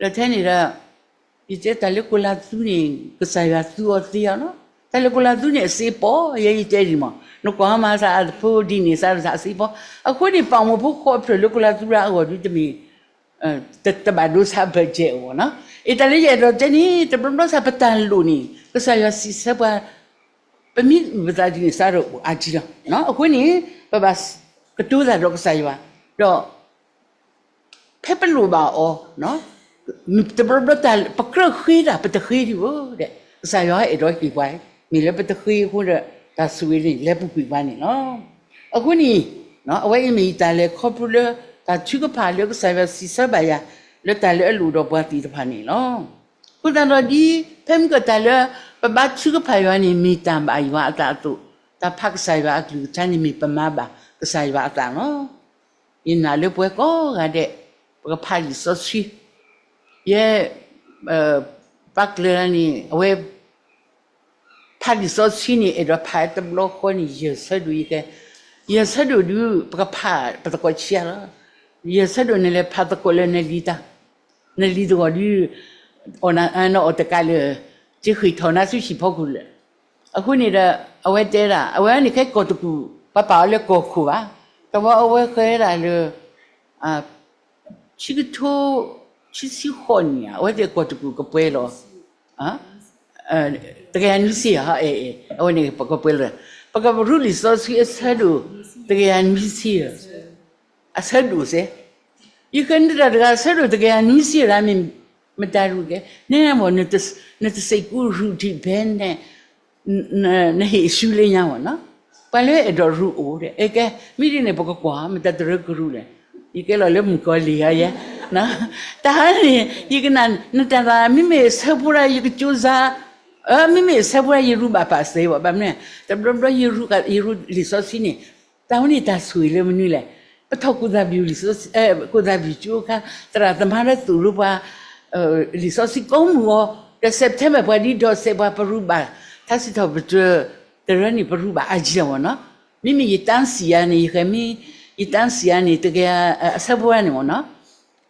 ဒီးထဲန့ၣ်ဒီး ယတဲတၢ်လၢကလၤသူန့ၣ် ကစၢ်ယွၤသူအီၤသ့အီၤနီၤ, တၢ်လၢကလၤသူန့ၣ် အစ့ပီ, ယဲယတဲဒံးမး, နကွၢ်မးသးအဖိဒ်န့ၣ် သးအစ့ပီ, အဃိန့ၣ် ပာ်အီၤမ့ၢ်ဖိဃိးဖျၢၣ်လၢကလၤသူရၤအဂီၢ်ဒုးတမ့ၢ် တဘၣ်ဒိဆါ budget အဂီၢ်နီၤ, အ့ၣ် တၢ်လၢယအဲၣ်ဒိးတဲန့ၣ် တဘျီဘျီဆၣ်ပတၢ်လိၣ်န့ၣ် ကစၢ်ယွၤစံးဆၢပှၤ, ပမ့ၢ်အုၣ်ပသးဒ်န့ၣ်စးဒီးအိၣ်အါကံလီၤ, အဃိန့ၣ် ပဘၣ်ကတိၤတၢ်ဒီးကစၢ်ယွၤ, ဒီး ဖဲပလိၣ်ဘၣ်အီၤ, တဘျီဘျီတၢ် ပကြၢးဃ့တၢ် ပတဃ့ဒံးဘၣ်ဒီး ကစၢ်ယွၤအဲၣ်ဒိးဟ့ၣ်ပှၤ, မ့ၢ်လၢပတဃ့အဃိဒီး တၢ်ဆိၣ်ဂ့ၤန့ၣ် လဲၤပူၤကွံာ်ပှၤန့ၣ်လီၤ. အဃိန့ၣ် အဝဲအံၤမ့ၢ်ယတၢ်လဲၤခီဖျိလၢ တၢ်ထုကဖၣ်လၢကစၢ်ယွၤစံးဆၢဘၣ်ယၤ လၢတၢ်လၢအလိၣ်ဒီးပှၤသ့ၣ်တဖၣ်န့ၣ်လီၤ. အဃိသတးဒီးဒ် ဖဲမ့ၢ်ကတၢ်လၢ ပဘါထုကဖၣ်ယွၤန့ၣ် မ့ၢ်တၢ်ဘၣ်ယွၤအသးအသိး, တၢ်ဖးကစၢ်ယွၤအကလုၢ်ကထါန့ၣ် မ့ၢ်ပမၤဘၣ်ကစၢ်ယွၤအသးလီၤ. ယနာ်လၢပှၤကိးဂၤဒဲး ပကဖးလံာ်စီဆှံ, ယဲ ပၢ်ကျၢၤန့ၣ် အဝဲ ဖးလံာ်စီဆှံန့ၣ် အဲၣ်ဒိးဖးတဘျီဃီန့ၣ် ယဲၢ်ဆၢဒိၣ်ယကဲ, ယဲၢ်ဆၢဒိၣ်ဒုး ပကဖးပသကိးဆံးအါလီၤ. ယဲၢ်ဆၢဒိၣ်နလဲၤဖးသကိးလၢနလံၤတၢ်, နလံၤသကိးဒုး နအီၣ်တကးလၢ ကဃ့ၢ်ထီၣ်နၤဆူဟံၣ်ဖီခိၣ်လၢာ်. အဃိန့ၣ်ဒီး အဝဲတဲဒၣ် အဝဲန့ၣ်ခဲကီၢ်တကူၣ် ပှၤပာ်အီၤလၢကီၢ်ခိၣ်ဘၣ်, တဘျီအဝဲဃဲဒၣ်လၢ ဆံကထိ ဆံဆံဃိးနံၣ်ဧါ, အဝဲသ့ၣ်ကီၢ်တကူၣ်ကပှဲၤလီၤ. တကယၤနွံဆံဧါ, အဝဲန့ၣ်ပကပှဲၤလီၤ. ပကရူးလံာ်စီဆှံအဆၢဒိၣ် တကယၤနွံဆံဧါ, အဆၢဒိၣ်စဲး, ယဃဲနုာ်တၢ်တဂၤ အဆၢဒိၣ်တကယၤနွံဆံဧါ မ့ၢ်မတၤရူၢ်ကဲ, နဲမ့ၢ် နတစံးကူရူၢ်ထံၣ်ဖဲန့ၣ် နဟ့ၣ်အစုလၢညါမ့ၢ်နီၤ, ပှၤလၢအဲၣ်ဒိးရူၢ်အိၣ်ဒီး အဲကဲ မ့ၢ်ဒ်န့ၣ် ပကကွၢ် မတၤတရၢကရူၢ်လဲၣ်, ယကဲလီၤလၢမုၣ်ကီၤလံၢ်ဧါယဲ, တၢ်န့ၣ် ယကနၣ် နတၢ်သး မ့မ့ၢ်ဆၢဖိတၢ် ယကကၠိစါ, မ့မ့ၢ်ဆၢဖိတၢ် ယရူၢ်ဘၣ်ပာ်စဲးဘၣ်, ဘၣ်မနုၤ တဘျီဘျီ ယရူၢ်လံာ်စီဆှံန့ၣ် တၢ်ဝဲန့ၣ်တၢ်ဆိၣ်ဂ့ၤလၢမနုၤလဲၣ်, ပထီၣ်ကူၣ်သၣ်ဘံၣ်လံာ်စီဆှံ ကူၣ်သၣ်ဘံၣ်ကၠိအခါ သရၣ်သမါလၢသူၣ်လၢပှၤ လံာ်စီဆှံကိးမုၢ်ဂီၤ, ဒီး September ပှၤဒ်ဒီးစဲးပှၤပရူးဘၣ်, ထါစံးထီၣ်ပတြၢၤ တရၢန့ၣ် ပရူးဘၣ်အါကံလီၤမ့ၢ်နီၤ, မ့မ့ၢ်ယတၢ်စံးယၤန့ၣ် ယဃဲမ့ၢ် ယတၢ်စံးယၤန့ၣ် တကယၤ အဆၢဖိတၢ်န့ၣ်မ့ၢ်နီၤ,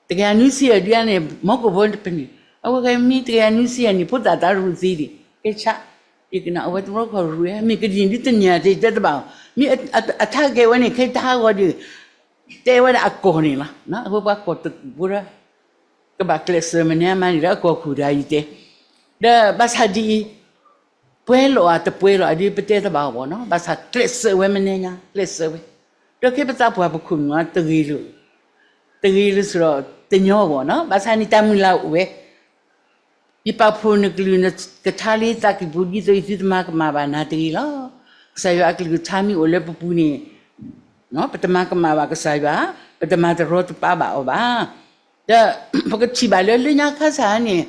တကယၤနွံဆံယၤဒုးန့ၣ် မီၢ်ကိၣ်ဖိတပနံၣ်, အဝဲဃဲမ့ၢ်တကယၤနွံဆံယၤန့ၣ် ဖိသၣ်သးရူၢ်သံဒံး ကဲဆး, ယကနၣ်အဝဲတဘျီခီၣ်ရူၢ်ဧါ, မ့ၢ်ကဒံၣ်ဒုးတနံၤဧါ တတဲတဘၣ်, မ့ၢ်အထါကဲဝဲန့ၣ် ခဲတဟးဂီၤဒီး တဲဝဲဒၣ်အကီၢ်န့ၣ်လီၤ, အဃိပှၤကီၢ်တကူၣ်ဖိဒီး ကဘၣ်ကျဲးစၢးမနုၤမးန့ၣ်ဒီး အကီၢ်ခိၣ်တဂၤအံၤတဲ, ဒီးဘၣ်ဆၣ်ဒ်အံၤ ပှဲၤလီၤဧါတပှဲၤလီၤဧါဒ်ပတဲတဘၣ်အီၤဘၣ်နီၤ, ဘၣ်ဆၣ်ကျဲးစၢးဝဲမနုၤညါ ကျဲးစၢးဝဲ, ဒီးခဲပသးပှၢ်ပခိၣ်မုၣ်တဂ့ၤလၢ တဂ့ၤလၢစ့ၢ်ဒီး တညီဘၣ်နီၤ, ဘၣ်ဆၣ်န့ၣ်တၢ်မုၢ်လၢ်အိၣ်ဝဲ, ယပာ်ဖှိၣ်နကလုၢ်နကထါလၢယသးကံၢ်ပူၤ ဒ်သိးယသုတမၤကမၣ်ဘၣ်နၤတဂ့ၤလီၤ. ကစၢ်ယွၤအကလုၢ်ကထါမ့ၢ်အိၣ်လၢပပူၤန့ၣ် ပတမၤကမၣ်ဘၣ်ကစၢ်ယွၤ, ပတမၤတရီတပါဘၣ်အီၤဘၣ်. ဒီးပကထံၣ်ဘၣ်လၢလၢညါခါစ့ၢ်န့ၣ်,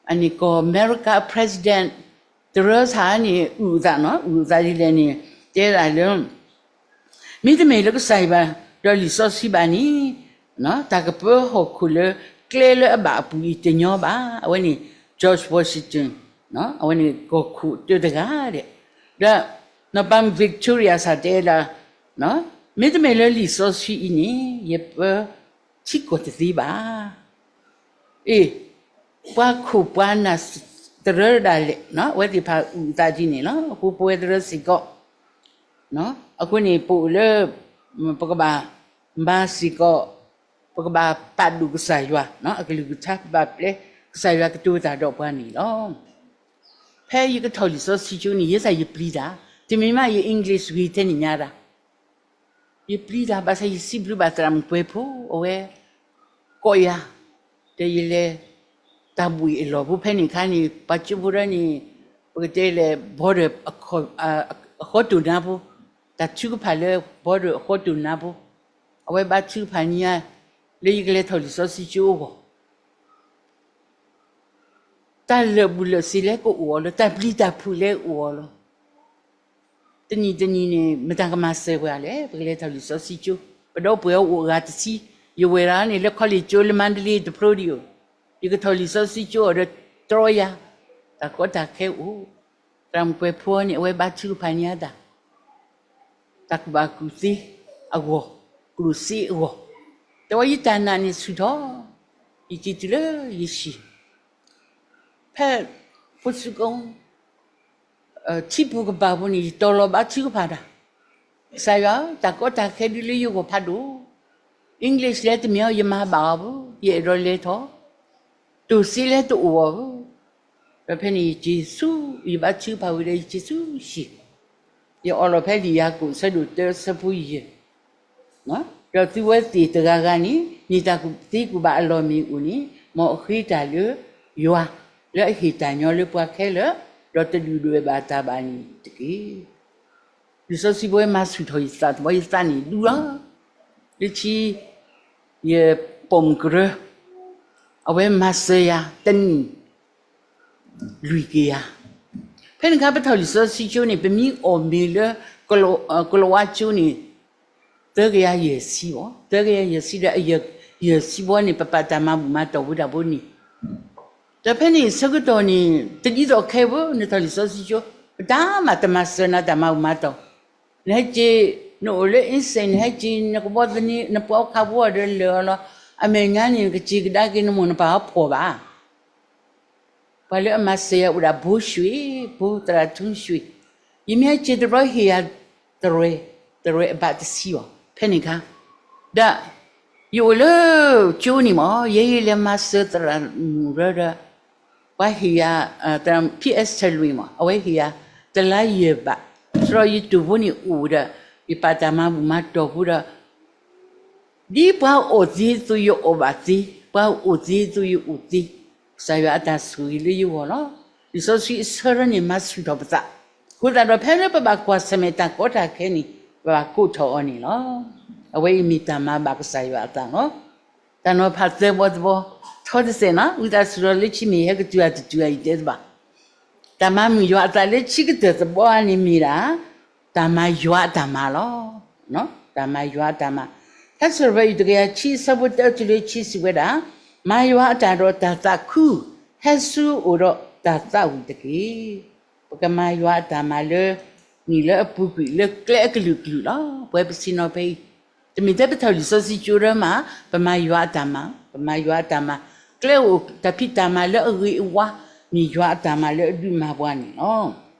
အန့ၣ်ကီၢ်အမဲရကၤ president တရၢစ့ၢ်န့ၣ် အုၣ်အသးနီၤ, အုၣ်အသးဒ်လဲၣ်န့ၣ် တဲဒၣ်လၢ မ့တမ့ၢ်လၢကစၢ်ယွၤဒီးလံာ်စီဆှံဘၣ်န့ၣ်, တၢ်ကပၢဟီၣ်ခိၣ်လၢကျဲလၢအဘၣ်အပူၤအံၤတညီဘၣ်. အဝဲန့ၣ် George Washington, အဝဲန့ၣ်ကီၢ်ခိၣ်တၢတဂၤဒဲး, ဒီးနီၢ်ပၤ Victoria စ့ၢ်တဲဒၣ်, မ့တမ့ၢ်လၢလံာ်စီဆှံအံၤန့ၣ် ယပၢထံကီၢ်တသ့ဘၣ်. အ့ၣ်, ပှၤခိၣ်ပှၤနၢ်တရၢဒၣ်လဲာ်, အဝဲသ့ၣ်တဖၣ်အုၣ်အသးဒ်န့ၣ်လီၤ. အဃိပဝဲတရၢစ့ၢ်ကီး, အဃိန့ၣ် ပအိၣ်လၢ ပကဘၣ်မၤစ့ၢ်ကီး, ပကဘၣ်ပာ်ဒိၣ်ကစၢ်ယွၤ, အကလုၢ်ကထါ ပဘၣ်ပျဲကစၢ်ယွၤကတိၤတၢ်ဒီးပှၤန့ၣ်လီၤ. ဖဲယကထီၣ်လံာ်စီဆှံကၠိန့ၣ် ယဲဒၣ်ယပျံၤတၢ်, တမ့ၢ်မးယ English ဂ့ၤထဲန့ၣ်ညါဒၣ် ယပျံၤတၢ်ဘၣ်ဆၣ် ယစံးဘျုးဘၣ်သရၣ်မုၣ်ကွဲၤဖိ, အဝဲကိးယၤ, ဒီးယလဲၤတၢ်ဘှံးအလီၢ်ဖိဖဲန့ၣ်အခါန့ၣ် ပှၤကၠိဖိတၢ်န့ၣ် ပကတဲလဲၣ် border အဃီတိၢ်နါဖိ, တၢ်ထုကဖၣ်လၢ border အဃီတိၢ်နါဖိ, အဝဲဘါထုကဖၣ်န့ၢ်ယၤ လၢယကလဲၤထီၣ်လံာ်စီဆှံကၠိအဂီၢ် တၢ်လၢာ်ဘူၣ်လၢာ်စ့ၤလၢကအိၣ်အီၤလီၤ, တၢ်ပျံၤတၢ်ဖုးလၢကအိၣ်အီၤလီၤ. တနံၤတနံၤန့ၣ် မတၤကမၤစၢၤပှၤလဲၣ်, ပကလဲၤထီၣ်လံာ်စီဆှံကၠိ, ပဒီပုၢ်ဝဲၢ်အိၣ်အဂၤတဆံ, ယဝဲၢ်ဒၣ်န့ၣ် လၢ college ကၠိလၢမါဒလ့တဖျိဒံးဧိၤ, ယကထီၣ်လံာ်စီဆှံကၠိအီၤဒီးတြီယၤ, တၢ်ကီတၢ်ခဲအိၣ်, သရၣ်မုၣ်ကွဲၤဖိန့ၣ် အဝဲဘါထုကဖၣ်န့ၢ်ယၤတၢ် တၢ်ကူၣ်ဘၣ်ကူၣ်သ့အဂီၢ်, ကျိၣ်စ့အဂီၢ်, တဝဲယတၢ်နာ်န့ၣ်ဆူၣ်ထီၣ်, ယစံးတုၤလၢယဆံး, ဖဲဖိစုကီ ထံပူၤကပၤပူၤန့ၣ် ယတီၤလီၤဘါထုကဖၣ်တၢ်, ကစၢ်ယွၤဧၢ, တၢ်ကီတၢ်ခဲဒုးလၢယဂီၢ်ဖးဒိၣ်, English လဲတမ့ၢ်အီၤ ယမၤဘၣ်အီၤဘၣ်, ယအဲၣ်ဒိးလဲၤထီၣ်, ကျိၣ်စ့လဲတအိၣ်အီၤဘၣ်, ဒီးဖဲန့ၣ်ယစံးဆူၣ်, ယဘါထုကဖၣ်ဝံၤဒီးယစံးဆူၣ်ဆံး, ယအီလီၤဖဲလံာ်ယၤကိာ်အဆၢဒိၣ်တၢအဆၢဖိယဲၢ် ဒီးသုဝဲသ့ၣ်တဂၤဂၤန့ၣ် မ့ၢ်တၢ်ကူၣ်သ့ကူၣ်ဘၣ်အလီၢ်မ့ၢ်အိၣ်န့ၣ် မ်အဃ့တၢ်လၢယွၤ လၢအဟ့ၣ်တၢ်ညီလၢပှၤခဲလၢာ်, ဒီးတဒုၣ်ဒွဲၣ်ဘၣ်တၢ်ဘၣ်န့ၣ်တက့ၢ်. လံာ်စီဆှံပဝဲမၤဆူၣ်ထီၣ်ယသးတဘျီ ယသးန့ၣ်ဒူလီၤ. လၢခံ ယပိာ်မုၣ်ကရၢ အဝဲမၤစၢၤယၤတနံၣ် လွံၢ်ကယၤ. ဖဲန့ၣ်အခါ ပထီၣ်လံာ်စီဆှံကၠိန့ၣ် ပမ့ၢ်အီၣ်မ့ၤလၢ ကလးဝါကၠိန့ၣ် သၢကယၤယဲၢ်ဆံဘၣ်, သၢကယၤယဲၢ်ဆံဒီး ယဲၢ်ဆံဘီန့ၣ် ပပာ်တၢ်မၤဘူၣ်မၤတီၢ်ဝဲဒၣ်ဘိန့ၣ်, ဒီးဖဲန့ၣ်ဆၢကတီၢ်န့ၣ် တဒ်သိးခဲအံၤဘၣ် နထီၣ်လံာ်စီဆှံကၠိ ပတၢ်မၤတမၤစၢၤနၤတၢ်မၤဘူၣ်မၤတီၢ်, နဟဲက့ၤ နအိၣ်လၢ insane နဟဲက့ၤ နကဘီသန့ နပှၤအိၣ်ခးဖိအီၤဒီးလၢာ်အီၤလီၤ. အမဲာ်ညါန့ၣ် နကစံးကဒါက့ၤ နမိၢ်နပၢ်အီၤဖှီၣ်ဘၣ်. ပှၤလၢအမၤစၢၤယၤအိၣ်ဒၣ် ဘိၡွ့ၣ်, ဘိသရၣ်ထွန်းရွှေ, ယမ့ၢ်ဟဲက့ၤတဘျီဟ့ၣ်ယၤ သရဲၣ်, သရဲၣ်အဘၣ်တဆံဘၣ် ဖဲန့ၣ်အခါ, ဒီး ယအိၣ်လၢကၠိန့ၣ်မး ယဲယလဲၤမၤစၢၤသရၣ်မုၣ်ရၢဒီး ပှၤဟ့ၣ်ယၤ ဖံးအဲးစထၢၣ်လွံၢ်မး အဝဲဟ့ၣ်ယၤ တလါယဲၢ်ဘး, စရီယတိၢ်ဖိန့ၣ်အိၣ်ဒီး ယပာ်တၢ်မၤဘူၣ်မၤတီၢ်ဖိဒီး ဒ်ပှၤအီၣ်သ့သိးယအီၣ်ဘၣ်သ့, ပှၤအိၣ်သ့သိးယအိၣ်သ့, ကစၢ်ယွၤအတၢ်ဆိၣ်ဂ့ၤလၢယဂီၢ်လီၤ. လံာ်စီဆှံအဆၢထၢၣ်န့ၣ် မၤဆူၣ်ထီၣ်ပသး, အဃိသတးဒီး ဖဲလၢပဘၣ်ကွၢ်ဆၢၣ်မဲာ်တၢ်ကီတၢ်ခဲန့ၣ် ပဘၣ်ကိးထီၣ်အီၤန့ၣ်လီၤ. အဝဲအံၤမ့ၢ်တၢ်မၤဘၣ်ကစၢ်ယွၤအသးလီၤ. တၢ်နီၤဖးသၢဘီတဘီ, ထီတစဲးနီၤ ဝံသးစူၤဒီးလၢခံမ့ၢ်ဟဲကတုၤဧါတတုၤဧါအံၤတဲတဘၣ် တၢ်မၤမုာ်ယွၤအသးလၢခံကတၢၢ်သဘီန့ၣ်မ့ၢ်ဒၣ် တၢ်မၤယွၤအတၢ်မၤလီၤ. တၢ်မၤယွၤအတၢ်မၤ, ထါစံးထီၣ်ပတြၢၤအယုၢ်တကယၤခံအဆၢဖိတၢတုၤလၢခံစံးဝဲဒၣ်, မၤယွၤအတၢ်ဒီးတၢ်သးခု, ဟဲဆူအအိၣ်ဒီးတၢ်သးဝံၣ်တက့ၢ်. ပကမၤယွၤအတၢ်မၤလၢ နံၣ်လၢအပူၤကွံာ်လၢကျဲအကလုာ်ကလုာ်လီၤ. ပဝဲပဆ့ၣ်နီၤဖဲအံၤ တမ့ၢ်ထဲပထီၣ်လံာ်စီဆှံကၠိဒၢမး, ပမၤယွၤအတၢ်မၤ, ပမၤယွၤအတၢ်မၤ, ကျဲအိၣ်တၢ်ဖံးတၢ်မၤလၢအဂ့ၤအဝါ, မ့ၢ်ယွၤအတၢ်မၤလၢအဒုးမၤပှၤန့ၣ်လီၤ.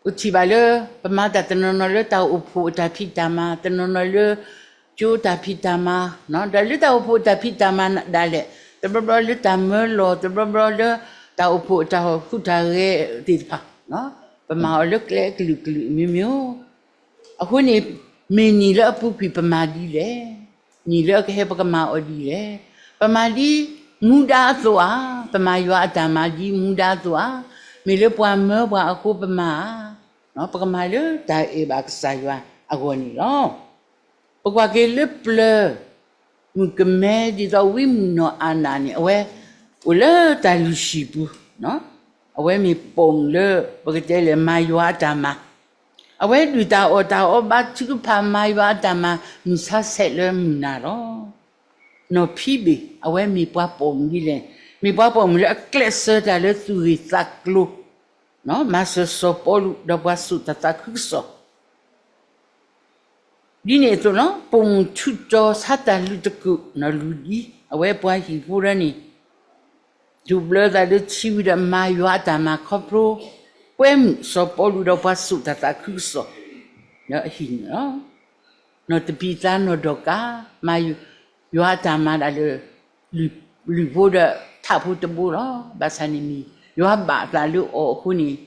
ပထံၣ်ဘၣ်လၢ ပမၤတၢ်တနီၤနီၤလၢတၢ်အိၣ်ဖှိၣ်အတၢ်ဖံးတၢ်မၤ, တနီၤနီၤလၢ ကၠိတၢ်ဖံးတၢ်မၤ, ဒီးလၢတၢ်အိၣ်ဖှိၣ်အတၢ်ဖံးတၢ်မၤဒၣ်လဲာ်, တဘျီဘျီလၢတၢ်မၢလီၤ, တဘျီဘျီလၢ တၢ်အိၣ်ဖှိၣ်အတၢ်ဟီၣ်ခိၣ်တၢ်ဂဲၤသ့ၣ်တဖၣ်, ပမၤအီၤလၢကျဲကလုာ်ကလုာ်မ့ၢ်မ့ၢ်ဧိၤ, အဃိန့ၣ် မ့ၢ်နံၤလၢအပူၤကွံာ်ပမၤဒ်လဲၣ်, နံၤလၢအကဟဲပကမၤအီၤဒ်လဲၣ်, ပမၤဒ်မူဒါအသိးဧါ, ပမၤယွၤအတၢ်မၤဒ်မူဒါအသိးဧါ, မ့ၢ်လၢပှၤမၢပှၤအဃိပမၤဧါ, ပကမၤလၢတၢ်အဲၣ်ဘၣ်ကစၢ်ယွၤအဂီၢ်န့ၣ်လီၤ. ပကွၢ်က့ၤလၢပျၢၤ မုၣ်ကမဲဒ်သိးဝံမုၣ်နီၢ်အၤနၤန့ၣ် အဝဲအိၣ်လၢတၢ်လုၢ်ဟံၣ်ပူၤ, အဝဲမ့ၢ်ပိာ်မုၣ်လၢ ပကတဲလဲၣ် မၤယွၤအတၢ်မၤ, အဝဲဒုၣ်တၢ်အီၣ်တၢ်အီဘါထုကဖၣ်မၤယွၤအတၢ်မၤ မုၢ်ဆါဆဲးလၢမုၢ်နၤလီၤ. နီၢ်ဖံဘ့ၣ် အဝဲမ့ၢ်ပှၤပိာ်မုၣ်ဒ်လဲၣ်, မ့ၢ်ပှၤပိာ်မုၣ်လၢအကျဲးစၢးတၢ်လၢသူၣ်ဂ့ၢ်သးကျိၤ, မၤစၢၤစီၤပီလူးဒီးပှၤစိာ်တၢ်သးခုကစီၣ် ဒ်န့ၣ်အသိးလီၤ. ပိာ်မုၣ်ထူးတီၤဆါတၢ်လုၢ်တကုာ်နီၢ်လုၢ်ဒ် အဝဲပှၤဟံၣ်ဖိဒၣ်န့ၣ် ဒိးဘျၢသးလၢထံဝံၤဒီးမၤယွၤအတၢ်မၤခီဖျိ ကွဲမုာ်စီၤပီလူးဒီးပှၤစိာ်တၢ်သးခုကစီၣ် လၢအဟံၣ်န့ၣ်လီၤ. နီၢ်တပံၤသါနီၢ်ဒီကၤ မၤယွၤအတၢ်မၤဒၣ်လၢ လုၢ်ဖိဒီးထးဖိတဘိလီၤ. ဘၣ်ဆၣ်န့ၣ်မ့ၢ် ယွၤဘၣ်အသးလၢအီၤအဃိန့ၣ်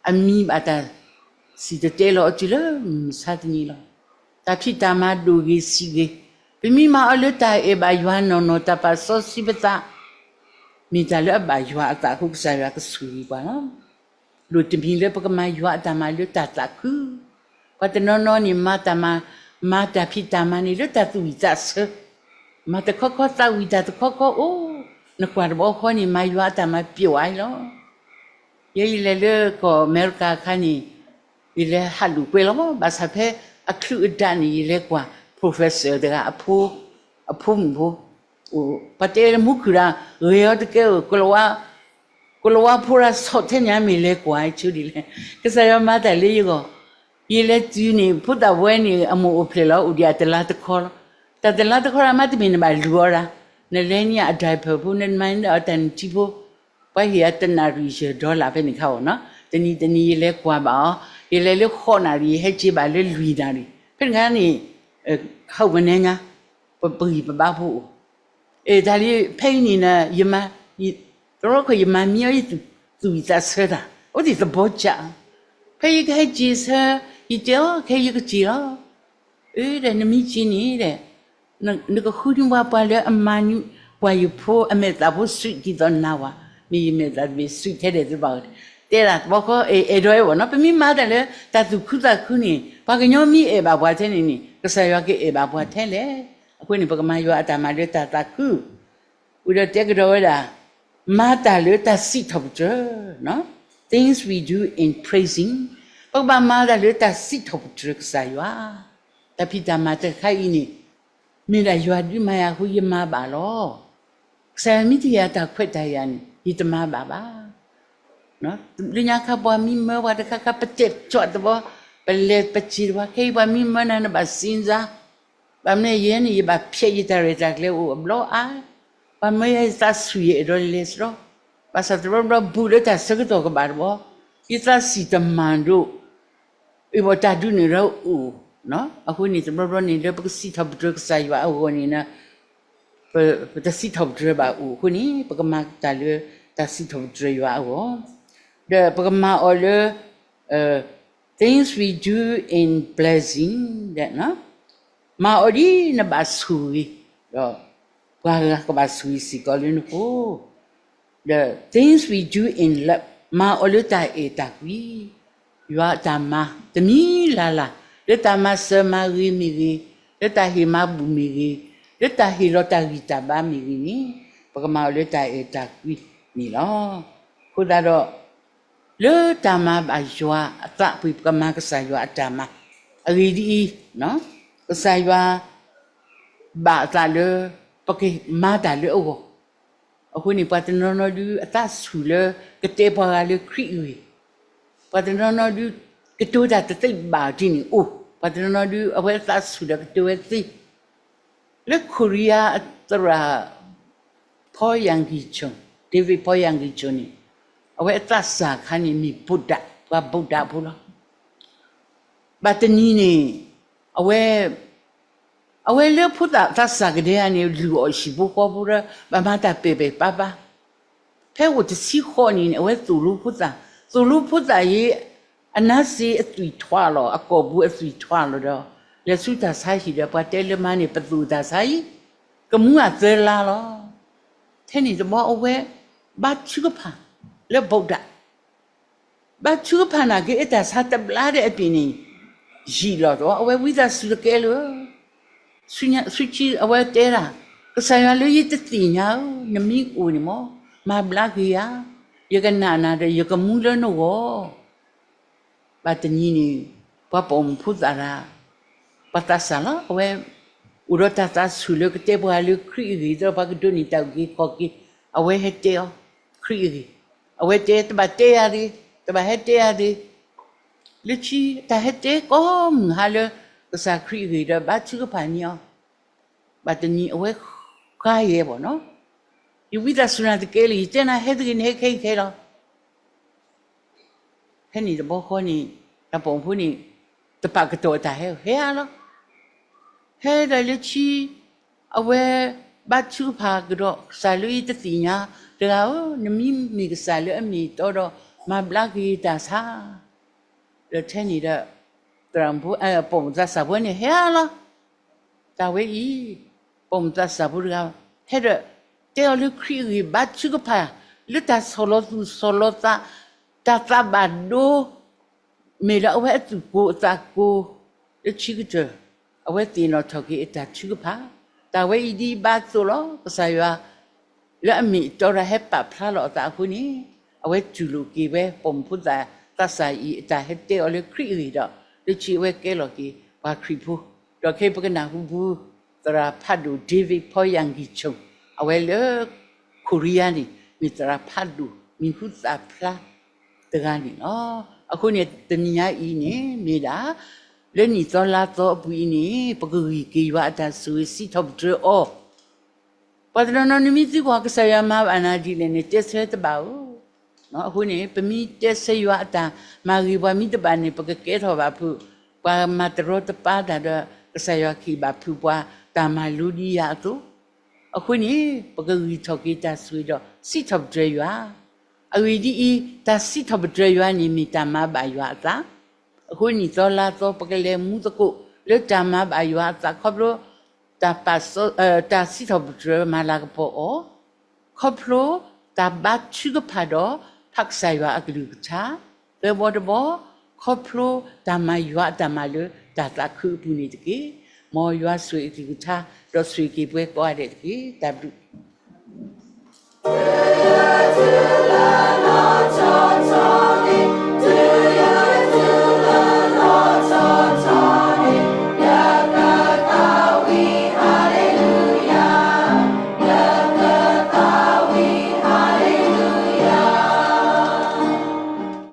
အမံၤဘၣ်တၢ်စံၣ်တဲၤတဲလီၤအီၤတုၤလၢမုၢ်မဆါတနံၤလီၤ. တၢ်ဖံးတၢ်မၤဒိၣ်ဂ့ၤဆံးဂ့ၤ, ပမ့ၢ်မၤအီၤလၢတၢ်အဲၣ်ဘၣ်ယွၤနီၢ်နီၢ် တၢ်ပာ်စီဆှံပသး မ့ၢ်တၢ်လၢအဘၣ်ယွၤအသးအဃိ ကစၢ်ယွၤကဆိၣ်ဂ့ၤပှၤလီၤ. လိၣ်တမံၤလၢပကမၤယွၤအတၢ်မၤလၢတၢ်သးခု, ပှၤတနီၤနီၤန့ၣ် မၤတၢ်မၤ, မၤတၢ်ဖံးတၢ်မၤန့ၣ်လၢတၢ်သူၣ်ဝံၣ်သးဆၢ, မၤတခီခီသးဝံၣ်တၢ်တခီခီအိၣ်, နကွၢ်တဘျီဃီန့ၣ် မၤယွၤအတၢ်မၤပျိာ်ဝဲလီၤ. ယဲယလဲၤလၢကီၢ်အမဲရကၤအခါန့ၣ် ယလဲၤဟးလိာ်ကွဲလီၤ. ဘၣ်ဆၣ်ဖဲအချုးအဒးန့ၣ် ယလဲၤကွၢ် professor တဂၤ အဖိမုၣ်ဖိ, ပှၤတဲလၢမူခုၣ်ဒၣ် ဂဲၤအီၤတကဲဧိၤ, ကလၤဝါဖိဒၣ်ဆီၣ်ထဲန့ၣ် မ့ၢ်လဲၤကွၢ်ဆိဒ်လဲၣ်, ကစၢ်ယွၤမၤတၢ်လၢယဂီၢ်, ယလဲၤတုၤန့ၣ် ဖိသၣ်ဝဲန့ၣ် အမိၢ်အိၣ်ဖျဲၣ်လီၤ အိၣ်ဒံးအတလါတခီလီၤ. တၢ်တလါတခီရၣ်မး တမ့ၢ်နဘၣ်လူၤအီၤဒၣ်, နလဲၤန့ၢ်အ diaper ဖိ နမၤန့ၢ်အီၤတၢ်နထံဖိ, ပှၤဟ့ၣ်အတနၣ်ရံၣ်ယဲၢ် dollar ဖဲန့ၣ်ခါအီၤနီၤ, တနံၤတနံၤယလဲၤကွၢ်ဘၣ်အီၤ, ယလဲၤလၢဃိးနၣ်ရံၣ် ယဟဲက့ၤဘၣ်လၢလွံၢ်နၣ်ရံၣ်, ဖဲန့ၣ်ခါန့ၣ် ဟးမနုၤညါ, ပဂံၢ်ပဘါဖိအိၣ်, အဲ တၢ်လံ ဖဲအံၤန့ၣ် ယမၤ, တရီခီယမၤမံအီၤ ယသူၣ်ဝံၣ်သးဆၢတၢ်, အိၣ်သ့ၣ်သဘီကၢ်, ဖဲယကဟဲက့ၤဆၢ, ယတဲအီၤ ခဲယကက့ၤလီၤ, အၢ ဒီးနမ့ၢ်က့ၤန့ၣ်ဒီး နကဃုန့ၢ်ပှၤ ပှၤလၢအမၤန့ၢ်ပှၤယဖိအမဲာ်သးဖိ စံးဒ်သိးနၤဝဲ, မ့ၢ်ယမဲာ်သးတမ့ၢ်စံးထဲဒဲးတဘၣ်, တဲဒၣ်တဘျီဃီ အဲ အဲၣ်ဒိးအဲၣ်ဘၣ်နီၤ, ပမ့ၢ်မၤတၢ်လၢတၢ်သူၣ်ခုသးခုန့ၣ် ပှၤကညီမ့ၢ်အဲၣ်ဘၣ်ပှၤထဲန့ၣ်န့ၣ် ကစၢ်ယွၤကအဲၣ်ဘၣ်ပှၤထဲလဲၣ်. အဃိန့ၣ် ပကမၤယွၤအတၢ်မၤလၢတၢ်သးခု ဝံၤဒီးတဲကဒီးဝဲဒၣ်, မၤတၢ်လၢတၢ်စံးထီၣ်ပတြၢၤ, things we do in praising, ပကဘၣ်မၤတၢ်လၢတၢ်စံးထီၣ်ပတြၢၤကစၢ်ယွၤ, တၢ်ဖံးတၢ်မၤတခါအံၤန့ၣ် မ့ၢ်ဒၣ်ယွၤဒုးမၤယၤအဃိ ယမၤဘၣ်လီၤ. ကစၢ်ယွၤမ့ၢ်တဟ့ၣ်ယၤတၢ်ခွဲးတၢ်ယာ်န့ၣ် ယတမၤဘၣ်ဘၣ်. လၢညါခါပှၤမံမၢပှၤတခါခါ ပတဲာ်ကၠီၣ်တဘျီ, ပလဲၤပစံးတဘျီ, ခဲအံၤပှၤမံမၢနၤ နဘၣ်စံးစါ ဘၣ်မနုၤယဲန့ၣ် ယဘၣ်ဖျဲးယတၢ်ရဲၣ်တၢ်ကျဲၤအိၣ်အဘျီအါ, ပှၤမၢယၤယသးဆူၣ်ယအဲၣ်ဒိးလဲၤစရီ, ဘၣ်ဆၣ်တဘျီဘျီဘူးလၢတၢ်ဆၢကတီၢ်ကဘၣ်တဘျီ, ယသးစံၣ်တမၢ်ဒိၣ်, အ့ၣ်ဘၣ်တၢ်ဒုးန့ၣ်ဒီးအိၣ်, အဃိန့ၣ် တဘျီဘျီန့ၣ် လၢပကစံးထီၣ်ပတြၢၤကစၢ်ယွၤအဂီၢ်န့ၣ် ပတစံးထီၣ်ပတြၢၤဘၣ်အိၣ်အဃိန့ၣ် ပကမၤတၢ်လၢတၢ်စံးထီၣ်ပတြၢၤယွၤအဂီၢ်, ဒီးပကမၤအီၤလၢ things we do in blessing, မၤအီၤဒ်နဘၣ်ဆိၣ်ဂ့ၤ, ဒီးပှၤဂၤကဘၣ်ဆိၣ်ဂ့ၤစ့ၢ်ကီးလၢနဃိ, ဒီး things we do in love, မၤအီၤလၢတၢ်အဲၣ်တၢ်ကွံ, ယွၤအတၢ်မၤတမံၤလၢ်လၢ်, လၢတၢ်မၤစၢၤမၤဂ့ၤမ့ၢ်ဂ့ၤ, လၢတၢ်ဟ့ၣ်မၤဘူၣ်မ့ၢ်ဂ့ၤ, လၢတၢ်ဟ့ၣ်လီၤတၢ်ဂံၢ်တၢ်ဘါမ့ၢ်ဂ့ၤန့ၣ်, ပကမၤအီၤလၢတၢ်အဲၣ်တၢ်ကွံန့ၣ်လီၤ. အဃိသတးဒီး လၢတၢ်မၤဘၣ်ယွၤအသးပူၤ ပကမၤကစၢ်ယွၤအတၢ်မၤ, အဂ့ၢ်ဒ်အံၤ, ကစၢ်ယွၤ ဘၣ်အသးလၢ ပကမၤတၢ်လၢအဂီၢ်, အဃိန့ၣ် ပှၤတနီၤနီၤဒုး အသးဆူၣ်လၢ ကတဲပှၤဂၤလၢခရံာ်အဂ့ၢ်, ပှၤတနီၤနီၤဒုး ကတိၤတၢ်တသ့ဘၣ်ဒ်န့ၣ်အိၣ်, ပှၤတနီၤနီၤဒုး အဝဲအသးဆူၣ်ဒီးကတိၤဝဲသ့ လၢခိရံယါအသရၣ် ဖီယၣ်ကံၣ်ဆိၣ်, David ဖီယၣ်ကံၣ်ဆိၣ်န့ၣ်, အဝဲအသးစၢ်အခါန့ၣ် မ့ၢ်ဘုဒ္ဓ, ပှၤဘုဒ္ဓဖိလီၤ. ဘၣ်တနံၤန့ၣ်, အဝဲ, အဝဲလၢဖိသၣ်သးစၢ်ကဒဲဧါန့ၣ် လုၢ်အီၣ်ဟံၣ်ဖိဃီဖိဒီး ဘၣ်မၤတၢ်ပဲာ်ပဲာ်ပါပါ ဖဲအိၣ်တဆံဃိးနံၣ်န့ၣ် အဝဲသိၣ်လိဖိသၣ်, သိၣ်လိဖိသၣ်အံၤ အနါစ့အသွံၣ်ထွးလီၤ, အကိာ်ပူၤအသွံၣ်ထွးလီၤဒီး လဲၤဆူတၢ်ဆါဟံၣ်ဒီး ပှၤတဲလၢမါန့ၣ် ပသိၣ်တၢ်ဆါအံၤ ကမူအသၢလါလီၤ. ထဲန့ၣ်တဘျီအဝဲ ဘါထုကဖၣ်လၢ ဗုဒ္ဓ, ဘါထုကဖၣ်နာ်က့ အတၢ်ဆါတဘျါဒီးအပ့ၤန့ၣ် ယံာ်လီၤဒီး အဝဲဝံသးစူၤတကဲလၢၤ ဆူညါဆူခံအဝဲတဲဒၣ်, ကစၢ်ယွၤလၢယတသ့ၣ်ညါဧၢ, နမ့ၢ်အိၣ်န့ၣ်မ့ၢ် မၤဘျါက့ၤယၤ, ယကနာ်နၤဒီးယကမူလၢနဂီၢ်. ဘၣ်တနံၤန့ၣ် ပှၤပိာ်မုၣ်ဖိသၣ်တဂၤ ပှၤသးစၢ်လီၤ, အဝဲအိၣ်ဒီးတၢ်သးဆူၣ်လၢကတဲပှၤလၢခရံာ်အဂ့ၢ် ဒီးပှၤကဒိးန့ၢ်တၢ်အုၣ်က့ၤခီၣ်က့ၤ, အဝဲဟဲတဲအီၤခရံာ်အဂ့ၢ်, အဝဲတဲ တဘၣ်တဲယၤတဂ့ၤ, တဘၣ်ဟဲတဲယၤတဂ့ၤ, လၢခံတၢ်ဟဲတဲကိးမုၢ်ဟါလၢ ကစၢ်ခရံာ်အဂ့ၢ်ဒီးဘါထုကဖၣ်န့ၢ်အီၤ, ဘၣ်တနံၤအဝဲဃါယဲဘၣ်နီၤ, ယဝံသးစူၤနၤတကဲလၢၤ, ယတဲနၤဟဲတဂ့ၤန့ၣ် ဟဲခဲအံၤခဲလီၤ. ဖဲန့ၣ်တဘျီဃီန့ၣ် တၢ်ပိာ်မုၣ်ဖိန့ၣ် တပာ်ကတီၢ်အတၢ်ဟဲ ဟဲအါလီၤ. ဟဲဒီးလၢခံ အဝဲဘါထုကဖၣ်ကဒီး, ကစၢ်လၢယတသ့ၣ်ညါတဂၤဧၢ, နမ့ၢ်မ့ၢ်ကစၢ်လၢအမ့ၢ်အတီဒီး မၤဘျါက့ၤယတၢ်ဆါ, ဒီးထဲန့ၣ်ဒီး သရၣ်မုၣ်ဖိ ပိာ်မုၣ်သးစၢ်ဖိန့ၣ်ဟဲအါလီၤ. တၢ်ဝဲအံၤ ပိာ်မုၣ်သးစၢ်ဖိတဂၤ ဟဲဒီး တဲအီၤလၢခရံာ်အဂ့ၢ် ဘါထုကဖၣ် လၢတၢ်ဆီၣ်လီၤသူၣ်ဆီၣ်လီၤသး တၢ်သးဘၣ်ဒိ မ့ၢ်လၢအဝဲအသူၣ်ကိၢ်အသးကိၢ် လၢခံကတၢၢ် အဝဲသ့ၣ်နီၣ်ထီၣ်က့ၤအတၢ်ထုကဖၣ်, တၢ်ဝဲအံၤဒ်အံၤဘၣ်သိးလီၤ. ကစၢ်ယွၤ လၢအမ့ၢ်အတီဒီးဟဲပာ်ဖျါလီၤအသးအဃိန့ၣ် အဝဲတူၢ်လိာ်က့ၤဝဲ ပိာ်မုၣ်ဖိသၣ်သးစၢ်အံၤ အတၢ်ဟဲတဲအီၤလၢခရံာ်အဂ့ၢ်ဒီး လၢခံအဝဲကဲလီၤက့ၤပှၤခရံာ်ဖိ, ဒီးခဲအံၤပကနၢ်ဟူဘၣ် သရၣ်ဖးဒိၣ် David Paul Yanggi Cho အဝဲလၢ ခိရံယါန့ၣ် မ့ၢ်သရၣ်ဖးဒိၣ်မံၤဟူသၣ်ဖျါတဂၤန့ၣ်လီၤ. အဃိန့ၣ် တနံၤညါအံၤန့ၣ် မ့ၢ်ဒၣ် လၢနံၣ်သီလါသီအပူၤအံၤန့ၣ် ပကဂံၢ်က့ၤယွၤအတၢ်ဆိၣ်ဂ့ၤစံးထီၣ်ပတြၢၤအီၤ, ပှၤတနီၤနီၤန့ၣ်မ့ၢ်သံကွၢ် ကစၢ်ယွၤမၤဘၣ်နၤဒ်လဲၣ်န့ၣ် တဲဆၢတဘၣ်ဧၢ. အဃိန့ၣ် ပမ့ၢ်တဲဆၢယွၤအတၢ်မၤဂ့ၤပှၤမံၤတဘၣ်န့ၣ် ပကကဲထီၣ်ဘၣ်ဖုး ပှၤမၤတရီတပါတၢ်ဒီး ကစၢ်ယွၤကဟ့ၣ်ဘၣ်ဖုးပှၤတၢ်မၤလိဒ်ယၤအသိး, အဃိန့ၣ် ပကဂံၢ်ထီၣ်က့ၤတၢ်ဆိၣ်ဂ့ၤဒီးစံးထီၣ်ပတြၢၤယွၤ, အဂ့ၢ်ဒ်အံၤ, တၢ်စံးထီၣ်ပတြၢၤယွၤန့ၣ် မ့ၢ်တၢ်မၤဘၣ်ယွၤအသး, အဃိနံၣ်သီလါသီ ပကလဲၤမူသကိးလၢတၢ်မၤဘၣ်ယွၤအသးခီဖျိ တၢ်ပာ်စီ တၢ်စံးထီၣ်ပတြၢၤမၤလၤကပီၤအီၤ, ခီဖျိတၢ်ဘါထုကဖၣ်ဒီး ဖးကစၢ်ယွၤအကလုၢ်ကထါ, သၢဘီတဘီ, ခီဖျိတၢ်မၤယွၤအတၢ်မၤလၢတၢ်သးခုအပူၤန့ၣ်တက့ၢ်. မ်ယွၤဆိၣ်ဂ့ၤအကလုၢ်ကထါ ဒီးဆိၣ်ဂ့ၤက့ၤပှၤကိးဂၤဒဲးတက့ၢ်. တၢ်ဘျုး